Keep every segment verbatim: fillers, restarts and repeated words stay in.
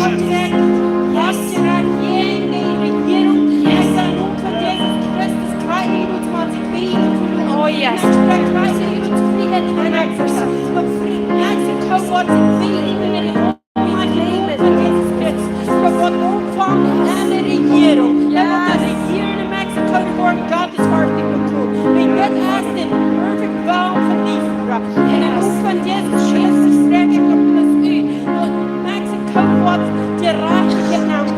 Gott, was für eine Regierung, es der Name von Jesus Christus, keine Gott, man sich beten. Oh, yes. Vielleicht weiß ich, wie du zufrieden sein kannst. Mexiko, Gott, sich beten in den Namen von Jesus Christus. Gott, umfangen, eine Regierung. Ja, Gott, regieren in Mexiko, die wollen Gottes Wort nicht tun. Wenn Gott erst den perfect Willen von die Führer. In den Namen von Jesus Christus, spreche ich auf das Öl. Und Mexiko, Gott, die Rache, die Namen.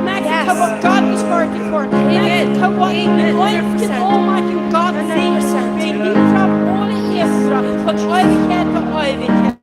Mexiko, Gott, die Wort, die Wort. Mexiko, Gott, die Wort, die Ohnmacht, Gott, die Welt. Wenn die Frau ohne Ehefrau, von Ewigkeit zu Ewigkeit.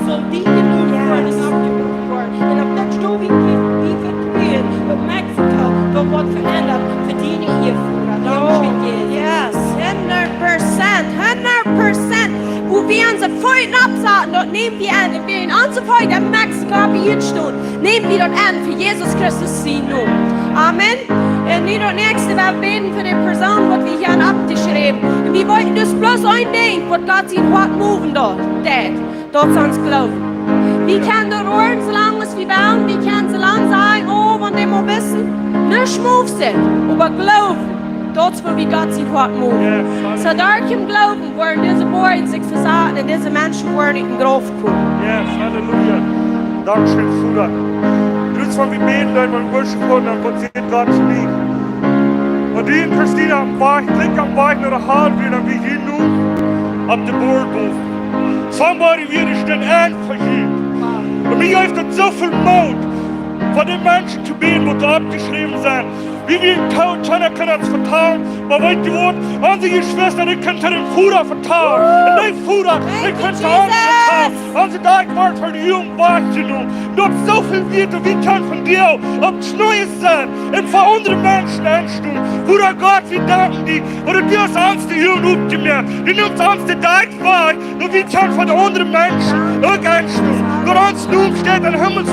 Soll die Jugend worden, aufgebaut worden. Und auf das Stück, wie wir, wie wir tun, wird Mexiko, wird Gott verändert, für die Ehefrau. Dankeschön, Jesus. Yes, hundert Prozent, hundert Prozent. Wua wie onse Feet oppsaten, daut näm wie aun. Wie en onse Feet en Mexiko opp de Ieed stonen, näm wie daut aun fa Jesus Christus sienen Nomen. Amen. Un nu daut näakjste, wie bäden fa de Persoon, waut wie hia han oppjeschräwen. Un wie wellen dus bloos een Dinkj, waut Gott sien Hoat moven deit. Daut es ons Gloowen. Wie kjennen doa roaren, soo lang aus wie wellen. Wie kjennen soo lang sajen, oh, wan dee mau wisten. Nuscht move see, oba Gloowen, daut es wua wie Gott sien Hoat moven. Yes, hallelujah. Soo derch dän Gloowen woaren dise Boajen sikj vesaten un dise Menschen woaren ut dän Grauf komen. Yes, hallelujah. Dankeschön, Voda. Jrod wan wie bäden, dan woat Worship gonen, dan woat Gott sien Wort. Wan du un Christina aum Wajch, jlikj aum Wajch no de Hal wieren, dan wie hia nu opp de Board bowen. Somebody wia de Städ aun fa hia. Un mie jeft daut soo väl Moot, fa de Menschen to bäden, waut doa oppjeschräwen sent. Wie wieren Coach, kjeena kaun ons vetalen, oba weetst du waut? Onse Jeschwista, dee kjennen to dän Voda vetalen. Un dee Voda, dee kaun to ons vetalen. Onse Dach woat fa de Jugend wajchjenomen. Daut soo väl wieet, wie kjennen von die opp Kjnees sennen un fa aundre Menschen enstonen. Voda Gott, wie danken die, waut du hast ons de Jugend opjemoakt. Du nemst ons de Dach wajch, daut wie kjennen fa de aundre Menschen uk enstonen. Daut ons Nomen steit em Himmel,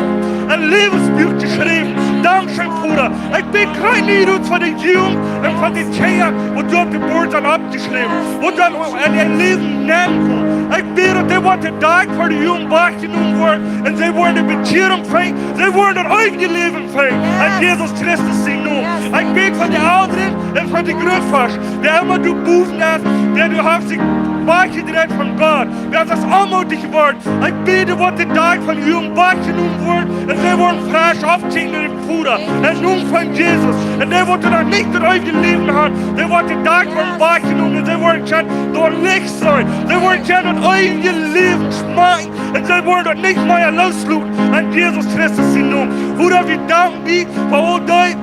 em Läwensbuak jeschräwen. Dankeschön, Voda. Ekj bäd krakjt nu fa de Jugend un fa de Kjinja, waut doa opp de Board sent oppjeschräwen. Waut dan en äa Läwen nämen. Ekj bäd, daut dee waut de Dach fa de Jugend wajchjenomen woat. Un see woaren de Bekjierunk finjen. See woaren daut eewje Läwen finjen. En Jesus Christus sien Nomen. Ekj bäd fa de Elren un fa de Grootvodasch. Wäa emma doa bowen es, wäa doa haft sikj wajchjedreit von Gott. Wäa es onmootich jeworden. Ekj bäd, waut de Dach fa de Jugend wajchjenomen woat. Un see woaren fresch oppjeschräwen Voda, em Nomen von Jesus. Un dee waut noch nich daut eewje Läwen haben, dee woat de Dach woat wajchjenomen. Un see woaren kjennen daut Licht seenen. See woaren kjennen daut eewje Läwen schmakjen. Un see woaren daut nich mea loosloten. En Jesus Christus sien Nomen. Voda, wie danken die fa aul dee,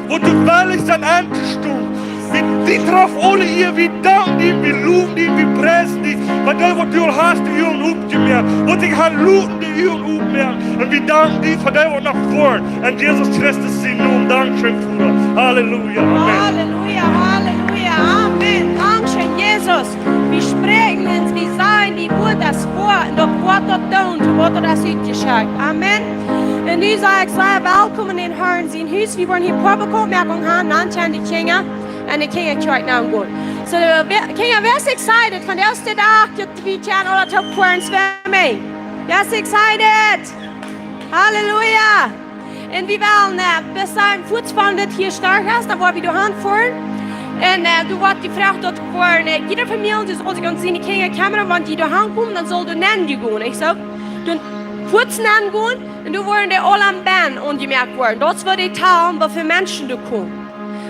waut doa wellich sent auntostonen. Wie, wie trafen aule hia, wie danken die, wie lowen die, wie priesen die. Fa dee, waut du aul hast de Jugend opjemoakt. Waut ekj ha loten de Jugend opmoaken. Un wie danken die fa dee, waut noch woaren. En Jesus Christus sien Nomen. Dankeschön, Voda. Hallelujah. Amen. Hallelujah, hallelujah. Amen. Dankeschön, Jesus. Wie spräakjen un wie sajen, dee Wieed es woa. Un daut woat daut doonen, waut daut es utjeschekjt. Amen. Un nu saj ekj, sie welkom en dän Herrn sien Hus. Wie woaren hia Publikumopmoakunk haben, dan kjennen de Kjinja en de Kjinjakjoakj nengonen. Soo, wäa, Kjinja, wäa es excited von dän ieeschten Dach, daut wie kjennen aula toop foaren swimming? Wäa es excited? Hallelujah! Un wie wellen, äh, wie sent fuaz von dit hia Stauchhaus, doa woa wie doa han foaren. Un, äh, doa woat jefroacht, daut wie woaren, äh, jieda Famielje, dee saul sikj aun siene Kjinja kjemmren, wan dee doa han komen, dan saul doa nenn jegonen, nich soo? Dan fuaz nenn gonen, un doa woaren dee aula en Band aunjemoakt woaren. Daut es waut dee talen, waut fa Menschen doa komen.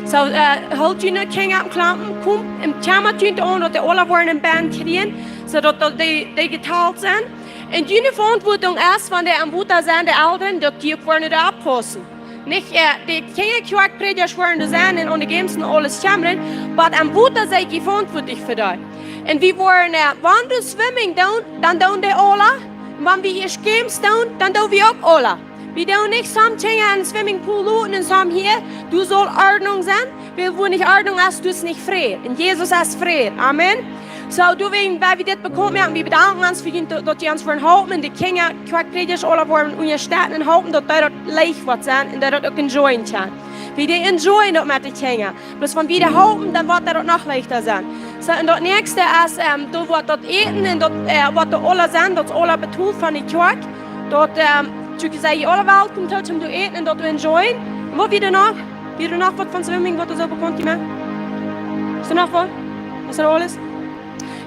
Soo, äh, hoolt june Kjinja aum Klompen, komt, un kjemmat junt aun, daut dee aula woaren en Band kjrieen, soo daut, daut dee, dee jetalt sent. Un june Veauntwuatunk es, wan dee aum Wota sent, de Elren, daut dee uk woaren doa oppaussen. Nich, äh, de Kjinjakjoakjprädjasch woaren doa sennen un aun de Games un aules kjemmren, oba aum Wota sie jie veauntwuatlich fa dee. Un wie woaren, äh, wan wie swimming doonen, dan doonen dee aula. Un wan wie ieescht Games doonen, dan doonen wie uk aula. Wie doonen nich some Kjinja em Swimmingpool loten un some hia, doa saul Ordnunk sennen, wiels wua nich Ordnunk es, doa es nich Fräd. Un Jesus es Fräd. Amen. Soo, doawäajen, wiels wie dit bekaunt moaken, wie bedanken ons fa junt, daut, daut jie ons woaren halpen, de Kjinjakjoakjprädjasch aula woaren unjastetten un halpen, daut dee daut leicht woat sennen un daut dee daut uk enjoyen kjennen. Wie dee enjoyen daut met de Kjinja. Bloos wan wie dee halpen, dan woat daut noch leichta sennen. Soo, un daut näakjste es, ähm, doa woat daut Äten un daut, äh, woat doa aula sennen, daut es aula betolt von de Kjoakj. Daut, ähm, Soo, jie sent aule welkom, toom doa äten un daut doa enjoyen. Un waut wia doa noch? Wia doa noch waut von swimming, waut es soo bekaunt jemoakt? Es doa noch waut? Es daut aules?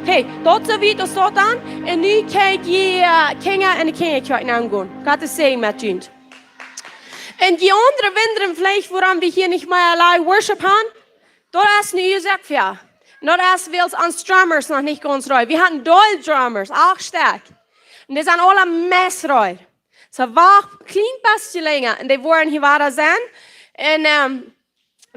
Okay, daut soo wiet es daut dan. Un nu kjenn jie, äh, Kjinja enne Kjinjakjoakj nengonen. Gott es Säajen met junt. Un dee aundre wundren veleicht, wuarom wie hia nich mea live worship haben. Daut es ne Uasoak fa. Un daut es, wiels ons Drummers noch nich gaunz reed. Wie hauden dree Drummers, acht Stekj. Un dee sent aule meist reed. See wachten een kjlien bät lenja un dee woaren hia wada sennen. Un, ähm,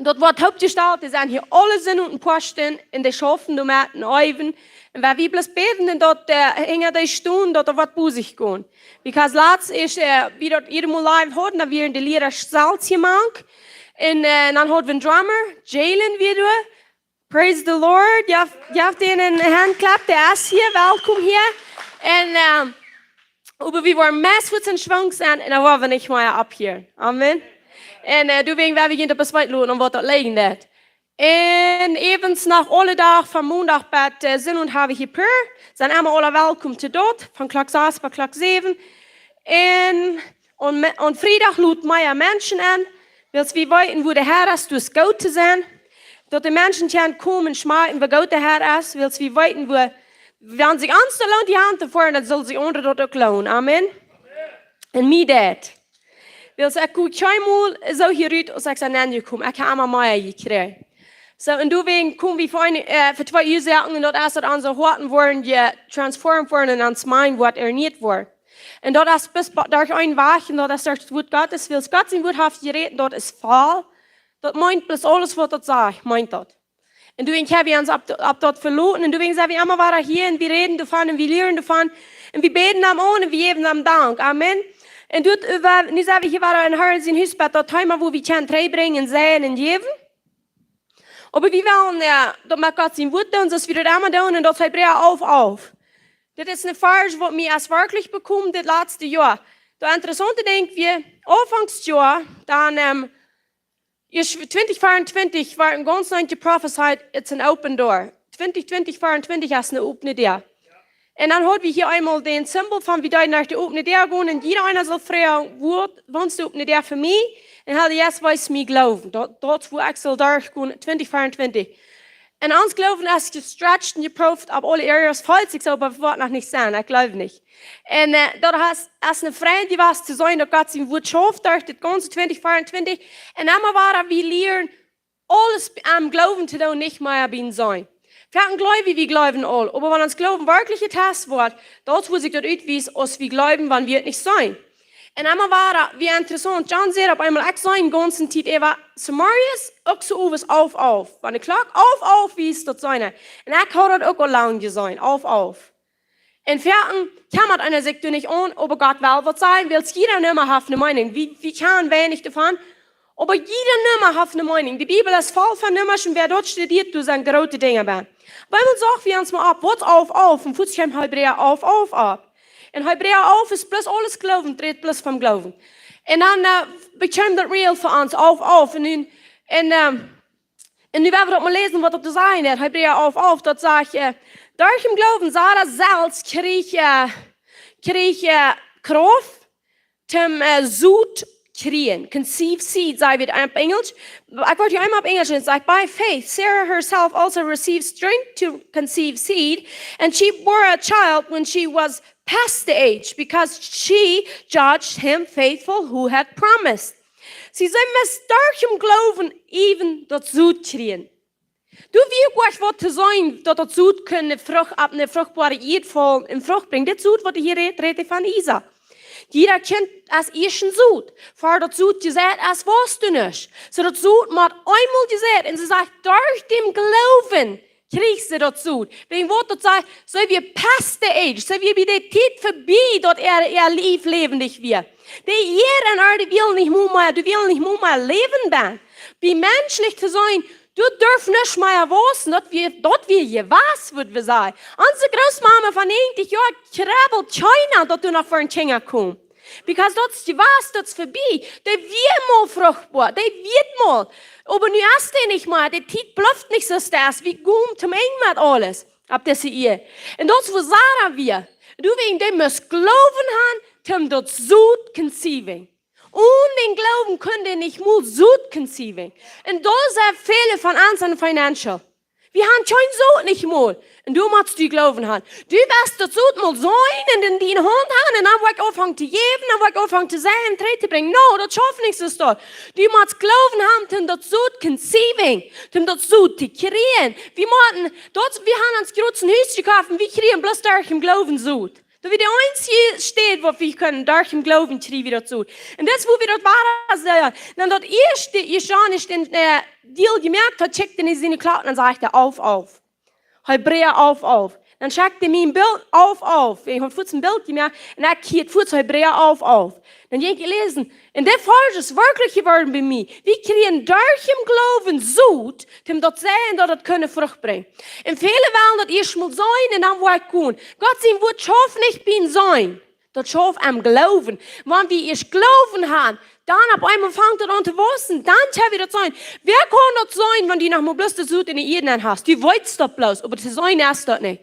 daut woat oppjestalt, dee sent hia aule Sinn un een poa Stunden un dee schaufen doamet un äwen. Un wan wie bloos bäden un daut, äh, hinja dee stonen, daut doa waut bosich gonen. Because latst es, äh, wie daut ieescht mol live hauden, dan wieren de Liera selfst hia mank. Un, äh, dan hauden wie een Drummer, Jalen wia doa. Praise the Lord. Jeft, jeft dän eene Handklapp, dee es hia, welkom hia. Un, ähm, oba wie woaren meist fuaz en Schwung sennen un dan woaren wie nich mea opphieren. Amen. Un, äh, doawäajen woa wie junt opp de Spieed loten, om waut daut lijen deit. Un äwent noch aule Doag von Mondach bat, äh, Sindach hab wie hia Prayer. Sent emma aule welkom to daut, von Klock sas bat Klock säwen. Un, un me-, un Friedach loden wie mea Menschen en, wiels wie weeten, woo de Herr es, dus goot to sennen. Daut de Menschen kjennen komen, schmakjen, woo goot de Herr es, wiels wie weeten, woo, wan sikj ons daut loont, dee Haunt to foaren, dan saul sikj aundre daut uk loonen. Amen. Un mie daut. Wiels ekj kjeem kjeenmol soo hia rut, aus ekj sie nenjekomen. Ekj hab emma mea jekjräajen. Soo, un doawäajen kome wie fa een, äh, fa twee Uasoaken, un daut es, daut onse Hoaten woaren jetransformed woaren un ons mind woat ernieet woaren. Un daut es bloos ba-, derch een Wajch, un daut es derch daut Wuat Gottes, wiels Gott sien Wuat haft jerät, un daut es voll. Daut meent bloos aules, waut daut sajcht, meent daut. Un doawäajen hab wie ons opp, opp daut veloten, un doawäajen sent wie emma wada hia, un wie räden doavon, un wie lieren doavon, un wie bäden am aun, un wie jäwen am Dank. Amen. Un daut, äh, nu sent wie hia wada en Harn sien Hus, bat daut Thema, woo wie kjennen trigjbrinjen, seien un jäwen. Oba wie wellen, jo, daut met Gott sien Wuat doonen, soo aus wie daut emma doonen, un daut es Hebräa alf alf. Dit es een Varsch, waut mie es werkjlich bekjeemt dit latste Joa. Daut interessaunte Dinkj wia, aunfangs Joa, dan, ähm, es twintich veeauntwintich wort een gaunz nich jeprophesied, it's an open door. Twintich twintich veeauntwintich es eene opne Däa. Un dan haud wie hia eemol dän Simbol von, wie deeden no de opne Däa gonen, un jieda eena saul froagen, woo, woo es de opne Däa fa mie? Un haud Jesus wiest mie Gloowen. Daut, daut, woo ekj saul derchgonen, twintich veeauntwintich. Un ons Gloowen es gestretched un jeprooft opp aule areas, felt sikj soo, oba woat noch nich sennen, ekj jleew nich. Un, äh, daut es, es een Freid jewast to seenen, daut Gott sien Wuat schauft derch dit gaunze twintich veeauntwintich. Un emma wada wie lieren, aules aum Gloowen to doonen, nich mea biem Seenen. Wie haben jleewen, wie jleewen aul. Oba wan ons Gloowen werkjlich jetast woat, daut es, woo sikj daut utwiest, aus wie jleewen, wan wie et nich seenen. Un emma wada, wia interessaunt, John säd opp eemol, ekj see dän gaunzen Tiet äwa zemorjes, uk soo owes alf alf. Wan de Klock alf alf wiest, daut seenen. Un ekj haud daut uk aul lang jeseenen, alf alf. Un foaken kjemmat eena sikj doa nich om, oba Gott well waut sajen, wiels jieda Numma haft eene Meinung. Wie, wie kjennen weinich doavon, oba jieda Numma haft eene Meinung. De Bibel es voll von Nummasch un wäa daut studieet, doa sent groote Dinja bie. Opp eemol socht wie ons mol opp, waut es alf alf? Un fuaz kjeem Hebräa alf alf opp. Un Hebräa alf es bloos aules Gloowen, rät bloos von Gloowen. Un dan, äh, bekjeem daut real fa ons, alf alf. Un nu, un, ähm, Un nu woa wie daut mol läsen, waut daut to sajen haft. Hebräa alf alf, daut sajcht, äh, derch dän Gloowen Sara selfst kjrieech, äh, kjrieech, äh, Krauft toom, äh, Sot kjrieen. Conceive seed, saj wie opp Enjelsch. Ekj woa hia eemol opp Enjelsch, un sajcht, by faith, Sarah herself also received strength to conceive seed, and she bore a child when she was past the age, because she judged him faithful who had promised. See, see must derch dän Gloowen äwen daut Sot kjrieen. Doa wia nich waut to seenen, daut daut Sot kunn eene Frucht, opp eene fruchtboare Ieed faulen un Frucht brinjen. Dit Sot, waut hee hia rät, rät hee von Isaak. Jieda Kjint es ieescht een Sot. Ver daut Sot jeseit es, wia doa nuscht. Soo daut Sot mott eemol jeseit. Un see sajcht, derch dän Gloowen kjrieech see daut Sot. Wäajen waut daut sajcht, see wia past the age, see wia bie de Tiet verbie, daut äa, äa Läwen läwendich wia. De Ieed un aul dee wellen nich mea, dee wellen nich mea läwen bie. Bie menschlich to seenen, doa darf nuscht mea wausen, daut wia, daut wia jewast, wudd wie sajen. Onse Grootmama von näajentich Joa kjrieen kjeena, daut doa noch fa een Kjinja kjeem. Because daut es jewast, daut es verbie. Dee wia mol fruchtboa, dee wia mol. Oba nu es dee nich mea, de Tiet blift nich soo stell, wie gonen toom Enj met aules opp dise Ieed. Un daut es woo Sara wia. Doawäajen, dee must Gloowen haben, toom daut Sot conceiving. Onen dän Gloowen kunn dee nich mol Sot conceiving. Un doa sent väle von ons en financial. Wie haben kjeen Sot nich mol. Un du motst du Gloowen haben. Du west daut Sot mol seien un en diene Haunt haben un dan woa ekj aunfangen to jäwen, dan woa ekj aunfangen to seien un trigj to brinjen. No, daut schauft nich soo. Du motst Gloowen haben, toom daut Sot conceiving, toom daut Sot to kjrieen. Wie motten, daut, wie haben ons jrod een Hus jekoft un wie kjrieen bloos derch dän Gloowen Sot. Daut wia de eensje Städ, waut wie kunnen derch dän Gloowen kjrieen, wia daut Sot. Un daut es, woo wie daut woaren sellen. Dan daut ieeschte, ieescht Johanes dän, äh, Deal jemoakt haud, checkte hee siene Klock un dan säd hee: "Auf, auf." Hebräa auf, auf. Dan checkte hee mien Bilt: "Auf, auf." Ekj haud fuaz een Bilt jemoakt un ekj kjikjt fuaz: "Hebräa auf, auf." Dan jinkj ekj läsen. Un dit Varsch es werkjlich jeworden bie mie. Wie kjrieen derch dän Gloowen Sot, toom daut seien, daut daut kunn Frucht brinjen. Un väle wellen daut ieescht mol seien un dan woa ekj gonen. Gott sien Wuat schauft nich bie seien. Daut schauft aum Gloowen. Wan wie ieescht Gloowen haben, dan opp eemol fangt daut aun to wausen. Dan kjenn wie daut seien. Wäa kaun daut seien, wan du noch mau bloos daut Sot en de Ieed nenn hast? Du weetst daut bloos, oba to seien es daut nich.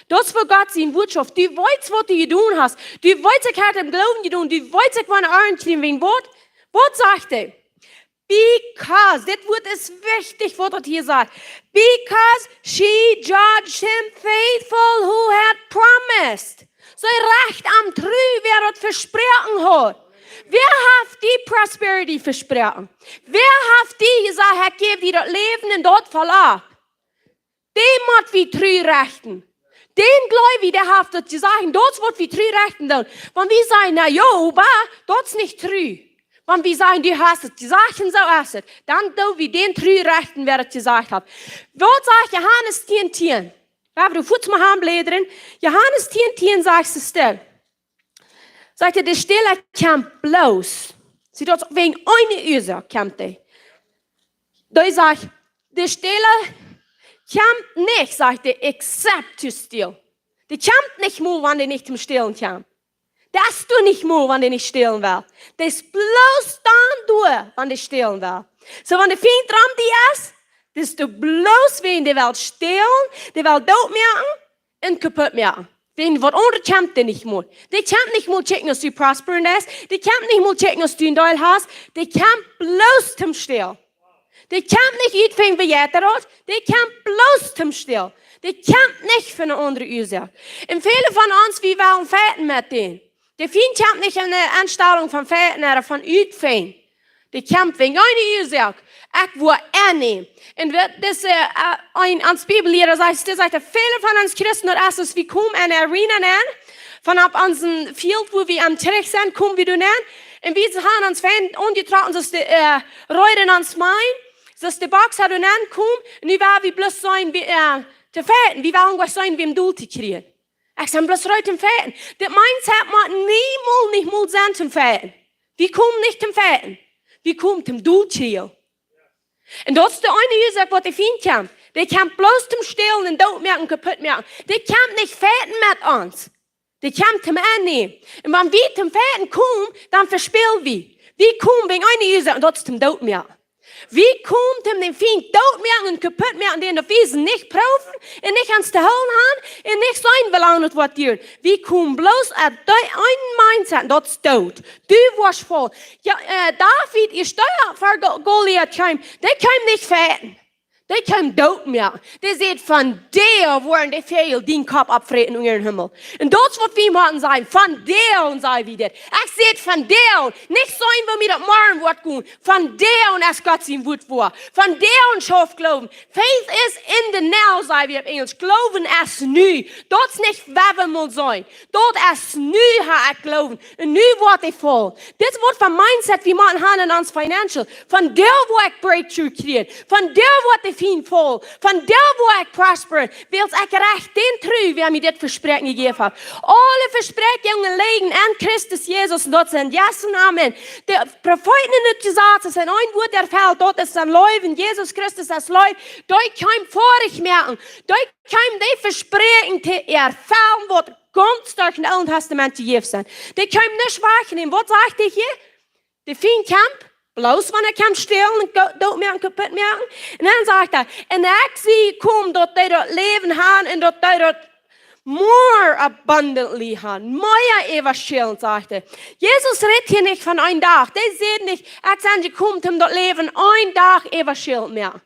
Daut es fa Gott sien Wuat schauft. Du weetst, waut du jedonen hast. Du weetst, ekj hab em Gloowen jedonen. Du weetst, ekj woa Arnt kjrieen wäajen waut. Waut sajcht hee? Because, dit Wuat es wichtich, waut daut hia sajcht. Because she judged him faithful who had promised. See recht am tru, wäa daut vesproaken haud. Wäa haft die prosperity vesproaken? Wäa haft die jesajcht: "Ekj jäw die daut Läwen un daut felt opp"? Dee mott wie tru rechten. Dän Gloow wie, dee haft daut jesajcht, un daut es, waut wie tru rechten doonen. Wan wie sajen: "Na jo, oba daut es nich tru." Wan wie sajen: "Du hast daut jesajcht un soo es daut." Dan doo wie dän tru rechten, wäa daut jesajcht haft. Waut sajcht Johanes tieen tieen? Wan wie fuaz mol haben bläden. Johanes tieen tieen sajcht soo stell. Sajcht hee: "De Stäla kjemt bloos." See, daut es wäajen eene Uasoak kjemt dee. Dee sajcht: "De Stäla kjemt nich", sajcht hee, "except to steal." Dee kjemt nich mol, wan dee nich toom Stälen kjemt. Dee es doa nich mol, wan dee nich stälen well. Dee es bloos dan doa, wan dee stälen well. Soo, wan de Fient rom die es, dee es doa bloos wäajen dee well stälen, dee well doot moaken un kaput moaken. Wäajen waut aundret kjemt dee nich mol. Dee kjemt nich mol checken aus du prosperous best. Dee kjemt nich mol checken aus du een Deel hast. Dee kjemt bloos toom stälen. Dee kjemt nich utfinjen, wäa jeit doa rut. Dee kjemt bloos toom stälen. Dee kjemt nich fa eene aundre Uasoak. Un väle von ons, wie wellen fighten met dän. De Fient kjemt nich en eene Enstalunk von fighten ooda von utfinjen. Dee kjemt wäajen eene Uasoak. Ekj woa aunnämen. Un waut dise, äh, een, ons Bibelliera sajcht, dee sajcht, daut väle von ons Christen, daut es, aus wie komen en eene Arena nenn, von opp onsen Field, wua wie aum Trigj sent, komen wie doa nenn. Un wie haben ons fein aunjetrocken, soo aus de, äh, Reed en ons Mind, soo aus de Boxer doa nenn kjemt, un nu woa wie bloos sennen, wie, äh, to fighten. Wie wellen goanich sennen, wäm doot to kjrieen. Ekj sie bloos reed toom fighten. Dit mindset mott niemols, nich mol sennen toom fighten. Wie komen nich toom fighten. Wie komen toom doot kjrieen. Un daut es de eene Uasoak, waut de Fient kjemt. Dee kjemt bloos toom stälen un doot moaken, kaput moaken. Dee kjemt nich fighten met ons. Dee kjemt toom aunnämen. Un wan wie toom fighten komen, dan vespäl wie. Wie komen wäajen eene Uasoak, un daut es toom doot moaken. Wie komen toom dän Fient doot moaken un kaput moaken, dän daut wie sent nich proowen un nich ons to hoolen haben un nich sennen, woo lang daut woat dieren. Wie komen bloos opp dee een mindset, daut es doot. Du woascht faulen. Jo, äh, David, hee steit ver Go-, Goliat kjeem, dee kjeem nich fighten. Dee kjeem doot moaken. Dee säd: "Vondoag woaren de Väajel dienen Kopp oppfräten unja dän Himmel." Un daut es, waut wie motten sajen. Vondoag, saj wie dit. Ekj saj: "Vondoag." Nich sennen, woo mie daut morjen woat gonen. Vondoag es Gott sien Wuat woa. Vondoag schauft Gloowen. Faith is in the now, saj wie opp Enjlisch. Gloowen es nu. Daut es nich, wua wie mol sent. Daut es nu, hab ekj Gloowen. Un nu woat hee faulen. Dit woat von mindset, wie motten haben en ons financial. Vondoag woa ekj breakthrough kjrieen. Vondoag woat de Fient faulen. Vondoag woa ekj prosperen. Wiels ekj recht dän tru, wäa mie dit Vespräakjen jejäft haft. Aule Vespräakjungen lijen en Christus Jesus, un daut sent yes un amen. De Profeeten en daut Jesaz sent een Wuat erfelt, daut es sien Läwen, Jesus Christus es Läwen. Dee kjeemen foadich moaken. Dee kjeemen dee Vespräakjungen to erfellen, waut gaunz derch daut Oole Tastament jejäft sent. Dee kjeemen nuscht wajchnämen. Waut sajcht hee hia? De Fient kjemt, bloos wan hee kjemt stälen un go-, doot moaken, kaput moaken. Un dan sajcht hee: "Un ekj sie jekomen, daut dee daut Läwen haben un daut dee daut More abundantly han, mea äwaschälen, sajcht hee. Jesus rät hia nich von een Dach. Dee sajcht nich, ekj sie jekomen om daut Läwen een Dach äwaschälen to moaken.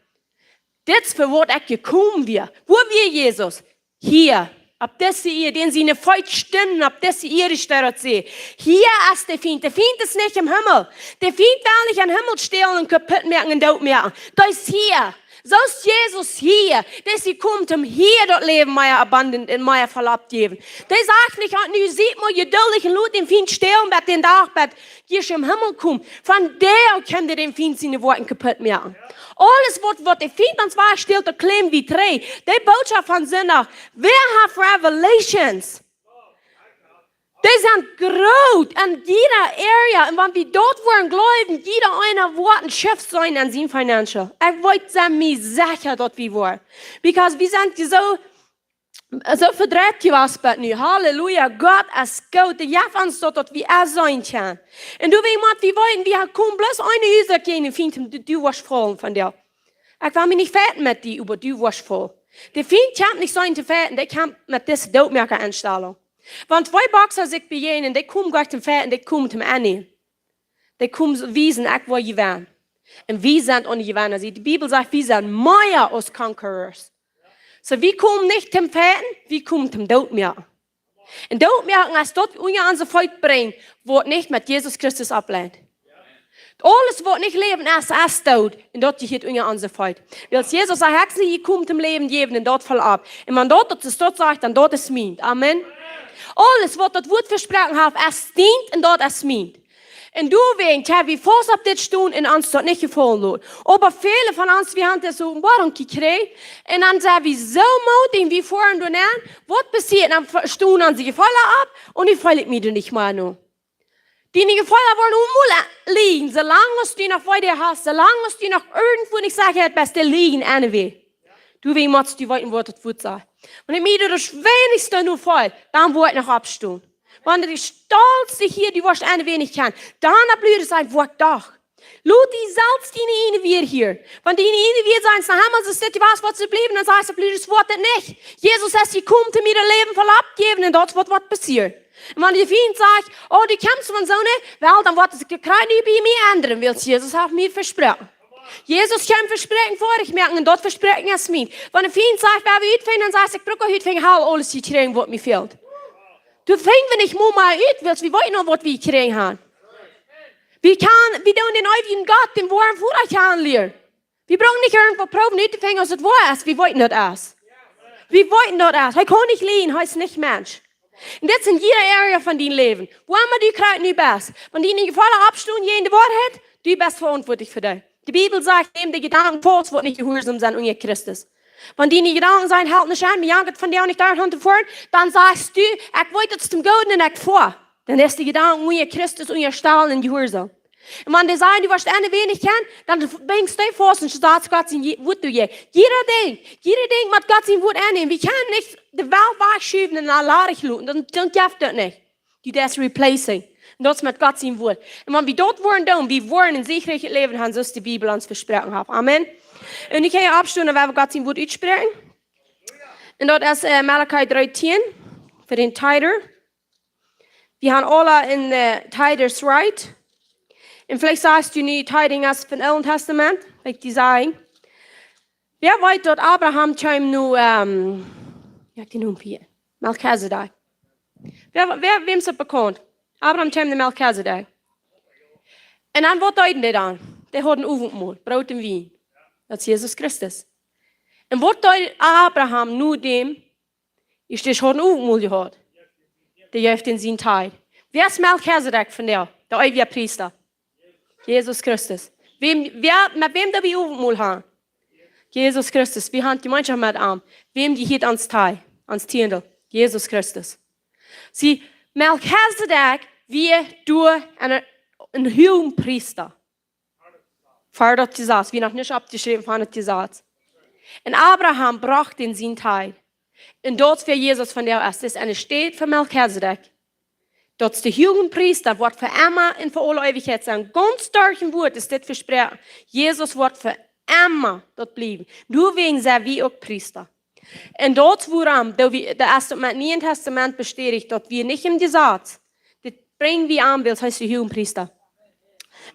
Dit es fa waut ekj jekomen sie. Wua wia Jesus? Hia, opp dise Ieed, dän siene Feet stunden opp dise Ieed, es daut see. Hia es de Fient. De Fient es nich em Himmel. De Fient well nich em Himmel stälen un kaput moaken un doot moaken. Dee es hia. Soo es Jesus hia. Dee es jekomen om hia daut Läwen mea abundant un mea voll to jäwen. Dee sajcht nich, "Oh, nu siet mol jeduldich un lot dän Fient stälen bat dän Dach, bat jie em Himmel komen." Vondoag kjenn jie dän Fient siene Woakjen kaput moaken. Aules waut, waut de Fient ons wajchstält, daut kjliemt wie trigj. De Botschaft von Sindach, wäa haft Revelations? Dee sent groot en jieda area. Un wan wie daut woaren jleewen, jieda eena woat een Shift seenen en sien financial. Ekj weet, sie mie secha daut wie woaren. Because wie sent soo, soo vedreit jewast bat nu. Halleluja, Gott es goot. Dee jeft ons daut, daut wie es sennen kjennen. Un du, wie mott wie weeten, wie haben bloos eene Uasoak jäajen dän Fient, du, du woascht faulen vondoag. Ekj well mie nich fighten met die, oba du woascht faulen. De Fient kjemt nich sennen to fighten, dee kjemt met dise Dootmoakja-Enstalunk. Wan twee Boxer sikj bejäajnen, dee komen nich tom fighten, dee komen tom Enj. Dee komen soo wiesen, ekj woa jewennen. Un wie sent aun de Jewenna. See, de Bibel sajcht, wie sent mea aus conquerors. Soo, wie komen nich tom fighten, wie komen tom Doot moaken. Un Doot moaken es daut unja onse Feet brinjen, waut nich met Jesus Christus auflient. Aules waut nich Läwen es, es doot. Un daut jehieet unja onse Feet. Wiels Jesus sajcht, ekj sie jekomen om Läwen jäwen un daut voll opp. Un wan daut, daut es daut sajcht, dan daut es mient. Amen. Aules waut daut Wuat vesproaken haft, es dient un daut es mient. Un doawäajen, tja, wie faust opp dit stonen un ons daut nich jefaulen loten. Oba väle von ons, wie haben daut soo, wuarom kjikj? Un dan sent wie soo mootich, wie foaren doa nenn. Waut passieet? Dan stonen onse Jefeelen opp un dan feel ekj mie doa nich mea no. Diene Jefeelen woaren emol lijen, soo lang aus du noch Freid hast, soo lang aus du noch irjentwua nich secha best, dee lijen aunyway. Du, wie motst du weeten, waut daut Wuat sajcht. Wan ekj mie doa daut weinichste no feel, dan woa ekj noch oppstonen. Wan du stolt sikj hia, du woascht aunwenig kjennen, dan opp Lüde sennen, woa ekj doch. Lot die selfst diene Enjlied hia. Wan diene Enjlied sent, dan haben see dit, waut, waut see bliewen, dan sajcht see, Lüde, daut woat daut nich. Jesus es jekomen, om mie daut Läwen voll to jäwen, un daut es waut, waut passieet. Un wan de Fient sajcht, oh, du kjemst von soone, well, dan woat sikj de Kjrieej nu bie mie endren, wiels Jesus haft mie vesproaken. Jesus haft vesproaken, fa mie to moaken, un daut Vesproakjen es mient. Wan de Fient sajcht, wie haben utjefongen, dan sajcht, ekj bruck utfinjen, ekj hab aules jekjräajen, waut mie fält. Du finjst nich mol mea ut, wiels wie weeten aul, waut wie jekjräajen haben. Wie kjennen, wie doonen dän eewjen Gott, dän woaren Voda kjanen lieren. Wie brucken nich irjentwaut proowen uttofinjen, aus et woa es. Wie weeten daut es. Wie weeten daut es. Hee kaun nich lijen, hee es nich Mensch. Un dit es en jieda area von dien Läwen. Wua emma du krakjt nu best. Wan diene Jefeelen oppstonen jäajen de Woarheit, du best veauntwuatlich fa dee. De Bibel sajcht, näm de Jedanken faust, waut nich jehuarsom sent unja Christus. Wan diene Jedanken sajen, halt nich aun, mie jankat vondoag nich doa han to foaren, dan sajchst du, ekj weet, daut es tom Gooden un ekj foa. Dan es de Jedanken unja Christus, unja Stalen un jehuarsom. Un wan dee sajen, du woascht aunwenig kjennen, dan bringst du faust un sajchst Gott sien Je-, Wuat doa jäajen. Jieda Dinkj, jieda Dinkj mott Gott sien Wuat aunnämen. Wie kjennen nich de Welt wajchschuwen un dan ladich loten. Dan, dan jeft daut nich. Du deist replacing. Un daut es met Gott sien Wuat. Un wan wie daut woaren doonen, wie woaren en siegreichet Läwen haben, soo aus de Bibel ons vesproaken haft. Amen. Un ekj hab aufjestonen, dan woa wie Gott sien Wuat utspräakjen. Un daut es, äh, Malachi dree tieen, fa dän Tithe. Wie haben aule en, äh, Tithes, right? Un veleicht sajchst du nu, Tithing es von Oolen Tastament, like die sajen. Wäa weet, daut Abraham kjeem no, ähm, woo heet dee nu hia? Melchisedek. Wäa, wäa, wäm es daut bekaunt? Abraham kjeem no Melchisedek. Un dan, waut deeden dee dan? Dee hauden Owentmol, Broot un Wien. Daut es Jesus Christus. Un waut deed Abraham no däm? Ieescht haud hee Owentmol jehaut. Dee jeef dän sien Tithe. Wäa es Melchisedek vondoag? De eewje Priesta. Jesus Christus. Wäm, wäa, met wäm doo wie Owentmol han? Jesus Christus. Wie han Jemeenschoft met am. Wäm jehieet ons Tithe, ons Tieendel? Jesus Christus. See, Melchisedek wia doa een, een Huagepriesta. Ver daut Jesaz, wia noch nich aufjeschräwen ver daut Jesaz. Un Abraham brocht dän sien Tithe. Un daut wia Jesus vondoag, es, es enne Städ von Melchisedek. Daut es de Huagepriesta, waut fa emma un fa aule Eewichkjeit sent. Gaunz derch daut Wuat es dit vesproaken. Jesus woat fa emma doa bliewen. Doawäajen sent wie uk Priesta. Un daut wuarom, daut wie, daut es daut met Niee Tastament bestädicht, daut wie nich em Jesaz, dit brinj wie aun, wiels hee es de Huagepriesta.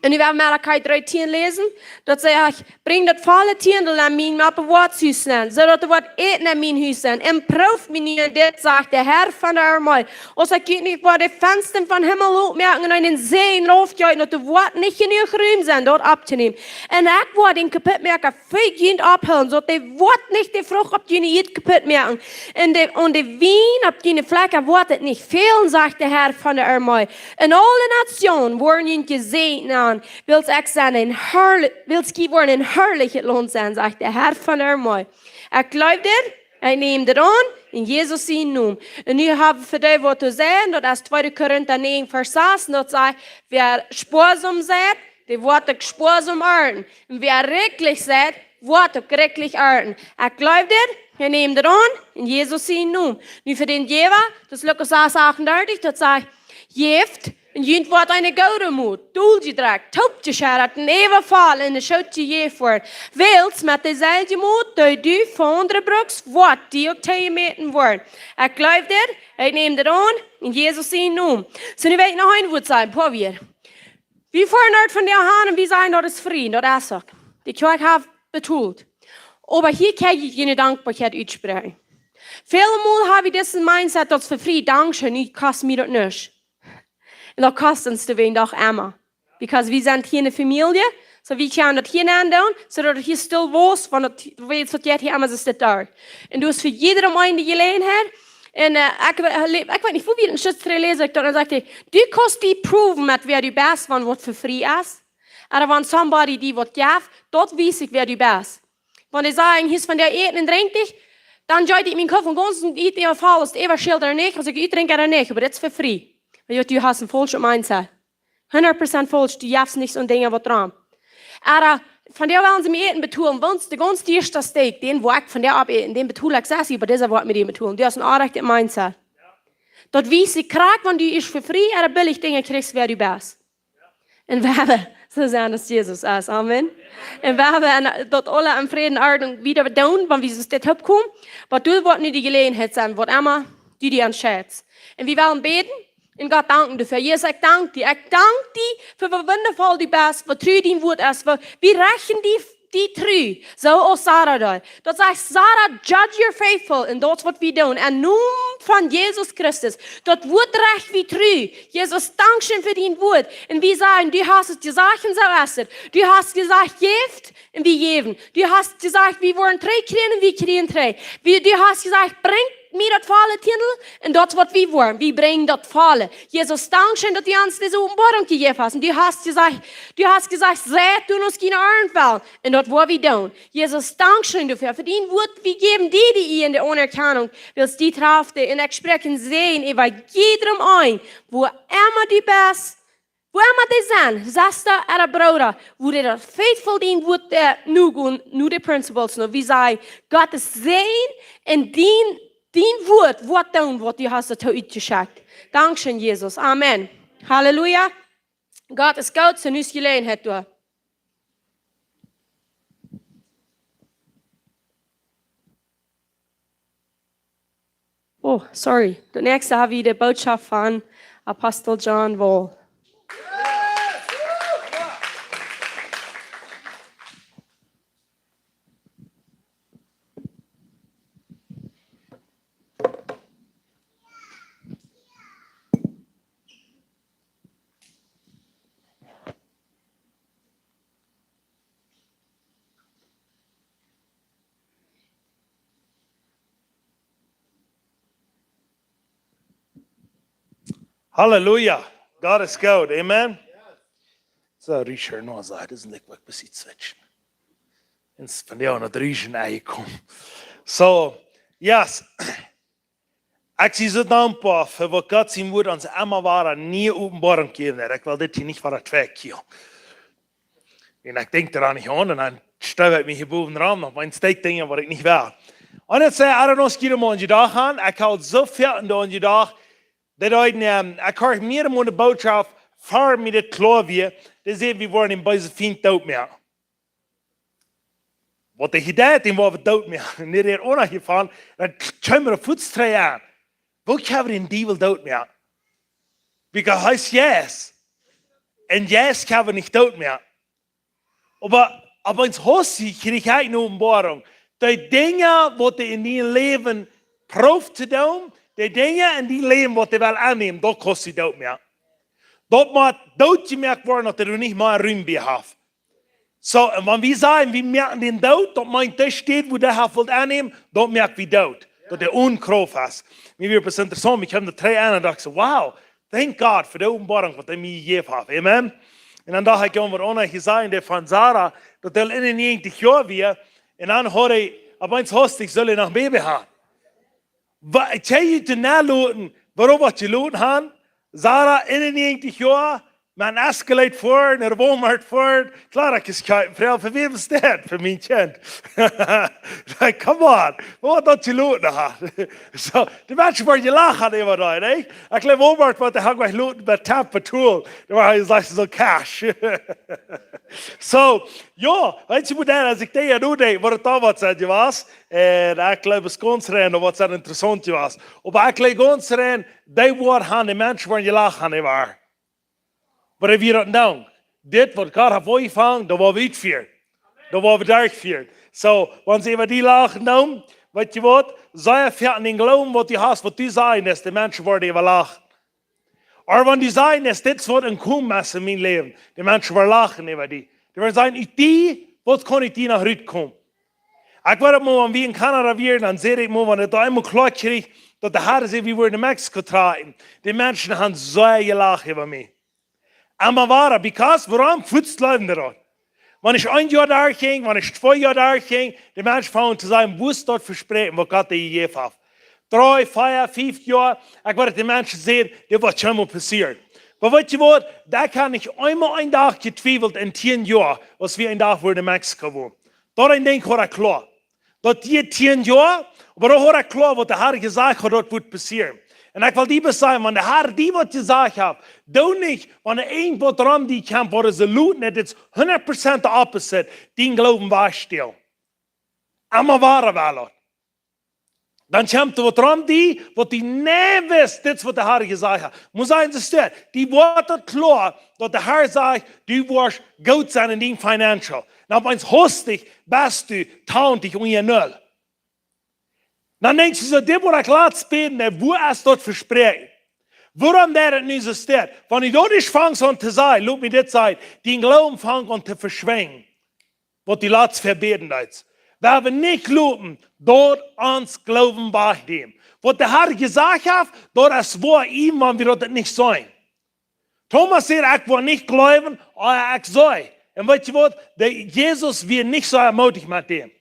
Un wie woaren Malachi dree tieen läsen, daut sajcht: "Brinjt daut volle Tiendel aun mien Opbewoaringshus nenn, soo daut doa woat Äten aun mien Hus sennen. Un proowt mie nu en dit, sajcht de Herr von de Armee. Aus ekj junt nich woa de Fensta vom Himmel opmoaken un eenen Säajen raufjeeten, daut doa woat nich jenuach Rum sennen, daut opptonämen. Un ekj woa dän Kaputtmoaka fa junt oppheelen, soo daut dee woat nich de Frucht opp june Ieed kaputtmoaken. Un de, aun de Wien opp june Flakja woat et nich fälen, sajcht de Herr von de Armee. Un aule Nationen woaren junt jesäajent nanen, wiels ekj sie een harli-, wiels jie woaren een harlichet Launt sennen, sajcht de Herr von de Armee." Ekj jleew dit, ekj näm dit aun, en Jesus sienen Nomen. Un nu hab wie fa dee waut to sajen, daut es tweede Korinta näajen, Varsch sas, un daut sajcht: "Wäa spoasom seit, dee woat uk spoasom arnten. Un wäa rikjlich seit, woat uk rikjlich arnten." Ekj jleew dit, ekj näm dit aun, en Jesus sienen Nomen. Nu fa dän Jäwa, daut es Lukas sas achtundartich, daut sajcht: "Jäft, un junt woat eene goode Mot, dol jedrekjt, toopjescheddat un äwavoll en de Schoot jejäft woaren. Wiels met deeselwje Mot, dee du von aundre brukst, woat die uk toojemäten woaren." Ekj jleew dit, ekj näm dit aun, en Jesus sienen Nomen. Soo, nu well ekj noch een Wuat sajen, poa wada. Wie foaren doa von doa han un wie sajen, daut es frie, daut es uk. De Kjoakj haft betolt. Oba hia kaun ekj june Dankboakjeit utspräakjen. Väle Mol hab wie disen Mindset, daut es fa frie, dankscheen, nu kost mie daut nuscht. Un daut kost ons doawäajen doch emma. Because wie sent hia eene Famielje, soo wie kjennen daut hia aundoonen, soo daut et hia stell woat, wan daut, wiels daut jeit hia emma soo stell doa. Un du hast fa jiedrem eenen de Jeläajenheit. Un, äh, ekj we-, le-, ekj weet nich, woo wie en Schutz läsen, dan sajcht hee: "Du kaust die proowen met wäa du best, wan waut fa frie es. Ooda wan somebody die waut jeft, daut wiest die wäa du best." Wan dee sajen: "Hia es von dee Äten un Drinkjen," dan jeit ekj mien Kopp un gaunz un ekj äwaschell ooda nich, aus ekj utdrink ooda nich, oba daut es fa frie. Wiels du hast een faulschet Mindset. Hundat Prozent faulsch, du jefst nich soone Dinja waut rom. Ooda von dee wellen see mie Äten betolen, wan de gaunz dieeschte Steak, dän woa ekj von dee aufäten, dän betol ekj sas, oba dise woat mie dän betolen. Du hast een orrajchtet Mindset. Daut wiest die krakjt, wan du ieescht fa frie ooda billich Dinja kjrichst, wäa du best. Un wie haben, soo sennen aus Jesus es. Amen. Un wie haben daut aule en Fräd un Ordnunk wada doonen, wan wie soo stell oppkomen. Waut du, woat nu de Jeläajenheit sennen, waut emma du die entscheidst. Un wie wellen bäden un Gott danken doafäa. Jesus, ekj dank die. Ekj dank die fa woo wundafoll du best, woo tru dien Wuat es. Woo, wie rechten die, die tru, soo aus Sara deed. Daut sajcht Sara: "Judge your faithful," un daut es waut wie doonen. En Nomen von Jesus Christus, daut Wuat recht wie tru. Jesus, dankscheen fa dien Wuat. Un wie sajen: "Du hast et jesajcht un soo es et. Du hast jesajcht: Jäft, un wie jäwen. Du hast jesajcht: Wie woaren trigj kjrieen, un wie kjrieen trigj. Wie, du hast jesajcht: Brinjt mie daut volle Tiendel," un daut es waut wie woaren. Wie brinjen daut volle. Jesus, dankscheen, daut du ons dise Openboarunk jejäft hast. Un du hast jesajcht, du hast jesajcht: "Seit doa aus june Arnt wellen." Un daut woa wie doonen. Jesus, dankscheen doafäa. Fa dien Wuat, wie jäwen die de Ea un de Aunerkjanunk, wiels du trafst. Un ekj spräakj een Säajen äwa jiedrem eenen, wua emma du best, wua emma dee sent, Sesta ooda Brooda, woo dee daut faithful dien Wuat, äh, nogonen, no de principles, no, wie sajen, Gott es Säajen un dien, dien Wuat woat doonen, waut du hast doatoo utjeschekjt. Dankscheen, Jesus. Amen. Halleluja. Gott es goot, soo nu es Jeläajenheit doa. Oh, sorry. Daut näakjste hab wie de Bootschoft von Apostel John Wall. Halleluja. Gott es goot. Amen. Soo, Richard, nu saj, daut es nich waut passiert, switchen. Ins von dee aundre Richard aunjekomen. Soo, yes. Ekj sie soo dankboa fa waut Gott sien Wuat ons emma wada niee Openboarunk jejäft haft. Ekj well dit hia nich wada twee Kjoakj. Un ekj denkj doa nich aun, un dan stoot ekj mie hia bowen rom, opp een Stekj Dinja waut ekj nich well. Un daut säd, ekj haud noch jieda Morjen jedocht aun, ekj haud soo väl en de Oagen jedocht, daut ekj, ähm, ekj hieed mea mol de Bootschoft, ver mie dit kloa wia, daut säd, wie woaren dän beesen Fient doot moaken. Waut hee deed, dän woa wie doot moaken. Un hee haud uk noch jefongen, dan kjeem hee fuaz trigj aun. Woo kjenn wie dän Diewel doot moaken? Because hee es Jesus. Un Jesus kjenn wie nich doot moaken. Oba, oba opp eemol haud ekj, kjrieech ekj ne Openboarunk. Dee Dinja, waut hee en dien Läwen prooft to doonen, dee Dinja en dien Läwen, waut hee well aunnämen, daut kaust du doot moaken. Daut mott doot jemoakt woaren, daut hee nich mea Rum bie haft. Soo, un wan wie sajen, wie moaken dän doot, daut meent, dee Städ, wua hee haft wult aunnämen, daut moak wie doot. Daut hee one Krauft es. Mie wia daut interessaunt, ekj kjeem doa trigj aun un docht soo, wow, thank God fa de Openboarunk, waut hee mie jejäft haft. Amen. Un dan docht ekj aun waut Anna hia säd, dee von Sara, daut hee eenunnäajentich Joa wia. Un dan haud hee, opp eemol haud hee, sull hee noch Baby haben. Wa-, kjenn jie daut noläsen, wuarom waut jeloten haben? Sara, eenunnäajentich Joa, met een Escalade foaren, no Walmart foaren. Kloa, daut es kjeen Froag, fa wäm es daut? Fa mien Kjint. Like, come on, waut daut jeloten haben. Soo, de Menschen woaren jelacht äwa daut, nä? Ekj jleew, Walmart, waut dee haben jelacht bie Tap Patrol. Dee wia, hee säd soo, cash. Soo, jo, weetst du, woo daut, aus ekj doa nu denkj, waut daut doa waut säd, jewast. Un ekj jleew, daut es gaunz rein, waut sea interessaunt jewast. Oba ekj jleew gaunz rein, dee woaren, de Menschen woaren jelacht haben äwa. Oba wie daut dan. Dit waut Gott haft aunjefongen, daut woa wie utfieren. Daut woa wie derchfieren. Soo, wan see äwa die lachen dan, weetst du waut? Sea väl aun dän Gloowen, waut du hast, waut du sajen deist, de Menschen woaren äwa lachen. Oba wan du sajen deist, dit es waut enkomen es en mien Läwen, de Menschen woaren lachen äwa die. Dee woaren sajen, ut die, waut kaun ut die noch rutkomen? Ekj weet daut mol, wan wie en Kanada wieren, dan säd ekj mol, wan ekj daut eemol kloa kjrieech, daut de Herr säd, wie woaren no Mexiko trakjen. De Menschen haben sea jelacht äwa mie. Emma wada, because, wuarom? Fuaz jleewden dee daut. Wan ekj een Joa doa jinkj, wan ekj twee Joa doa jinkj, de Menschen fungen aun to sajen, woo es daut Vespräakjen, waut Gott die jejäft haft? Dree, vea, fief Joa, ekj wull de Menschen sajen, dit woat kjeenmol passieren. Oba weetst du waut, doa hab ekj nich eemol een Dach jetwiewelt en tieen Joa, aus wie een Dach wieren en Mexiko wonen. Daut een Dinkj haud ekj kloa. Daut diet tieen Joa, oba doa haud ekj kloa, waut de Herr jesajcht haud, daut wudd passieren. Un ekj well die bloos sajen, wan de Herr die waut jesajcht haft, doo nich, wan irjentwaut rom die kjemt, waut es a loot, nä, dit es hundat Prozent de opposite, dien Gloowen wajchstalen. Emma wada well daut. Dan kjemt doa waut rom die, waut du nich weetst, dit es waut de Herr jesajcht haft. Mott sennen, see steit, die woat daut kloa, daut de Herr sajcht, du woascht goot sennen en dien financial. Dan opp eemol hastich best du tachentich unja null. Dan denkjst du soo, dit woat ekj latst bäden, nä, woo es daut Vespräakjen? Wuarom daut et nu soo steit? Wan du daut nich fangst aun to sajen, lot mie dit sajen, dien Gloowen fangt aun to veschwinjen. Waut du latst vebäden deist. Wie haben nich loten, daut ons Gloowen wajchnämen. Waut de Herr jesajcht haft, daut es woa, uk wan wie daut nich seenen. Thomas säd, ekj woa nich jleewen, ea ekj see. Un weetst du waut? De Jesus wia nich soo ermutigt met däm.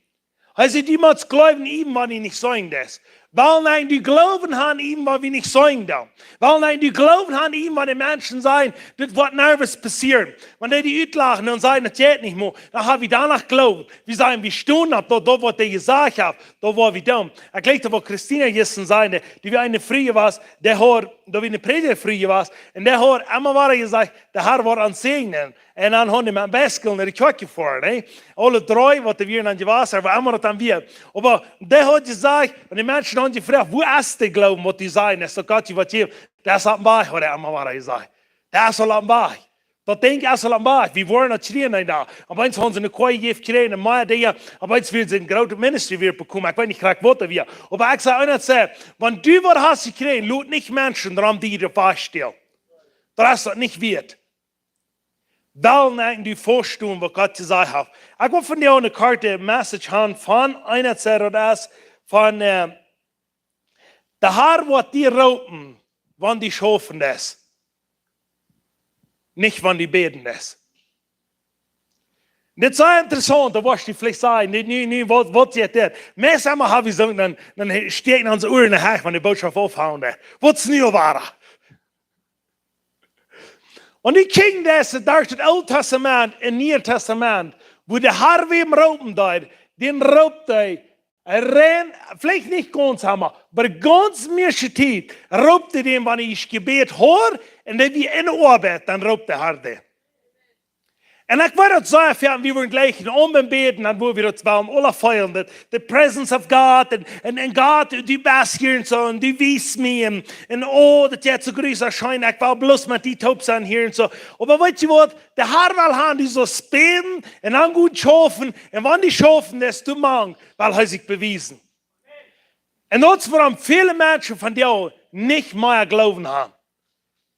Hee säd, du motst jleewen, uk wan du nich seenen deist. Well nich du Gloowen haben, uk wan wie nich seenen doonen. Well nich du Gloowen haben, uk wan de Menschen sajen, dit woat nich passieren. Wan dee die utlachen un sajen, daut jeit nich mea, dan hab wie doano Gloowen. Wie sajen, wie stonen opp daut, daut waut dee jesajcht haft, daut woa wie doonen. Ekj jleew, daut waut Christina jistren säd, dee wia eene Fru jewast, dee haud, daut wia eene Prädja Fru jewast, un dee haud emma wada jesajcht, de Herr woat ons säajnen. Un dan haud dee met Bicycle no de Kjoakj jefoaren, nä? Aule dree, waut doa wieren aun jewast, wua emma daut dan wia. Oba dee haud jesajcht, un de Menschen hauden jefroacht, woo es de Gloowen, waut du sajen deist, daut Gott die waut jeft? Daut es opp däm Wajch, haud hee emma wada jesajcht. Daut es aul opp däm Wajch. Daut Dinkj es aul opp däm Wajch. Wie woaren daut kjrieen, nä, doa. Opp eemol hauden see eene Koa jejäft jekjräajen, un mea Dinja, opp eemol wia een groote Ministry wia bekomen. Ekj weet nich krakjt waut daut wia. Oba ekj saj, un daut saj, wan du waut hast jekjräajen, lot nich Menschen rom die daut wajchstalen. Daut es daut nich wieet. Well nich du vestonen, waut Gott jesajcht haft. Ekj well vondoag eene korte Message haben von eena, daut es von, äh, de Herr woat die roopen, wan du schaufen deist. Nich wan du bäden deist. Dit es sea interessaunt, daut woascht du veleicht sajen, nu, nu, nu, waut, waut jeit dit? Meist emma hab wie soo, dan, dan stieekjen onse Uaren hia, wan de Bootschoft aunfangt. Waut es nu wada? Un dee kjikj, daut es derch daut Oole Tastament un Niee Tastament, wua de Herr wäm roopen deed, dän roopt hee, hee roopt, veleicht nich gaunz emma, oba gaunz mieeschte Tiet roopt hee dän, wan hee jebät haud, un dee wia enne Oabeit, dan roopt de Herr dän. Un ekj weet daut soo, wie woaren jlikj en Omen bäden, dan woa wie daut woll aula feelen, daut the presence of God, un, un, un Gott, du best hia un soo, un du wiest mie, un, un oh, daut jeit soo groot, soo scheen, ekj well bloos met die toop sennen hia un soo. Oba weetst du waut? De Har well han, du saust bäden, un dan goot schaufen, un wan du schaufen deist, du mank, well hee sikj bewiesen. Un daut es wuarom väle Menschen vondoag nich mea Gloowen haben.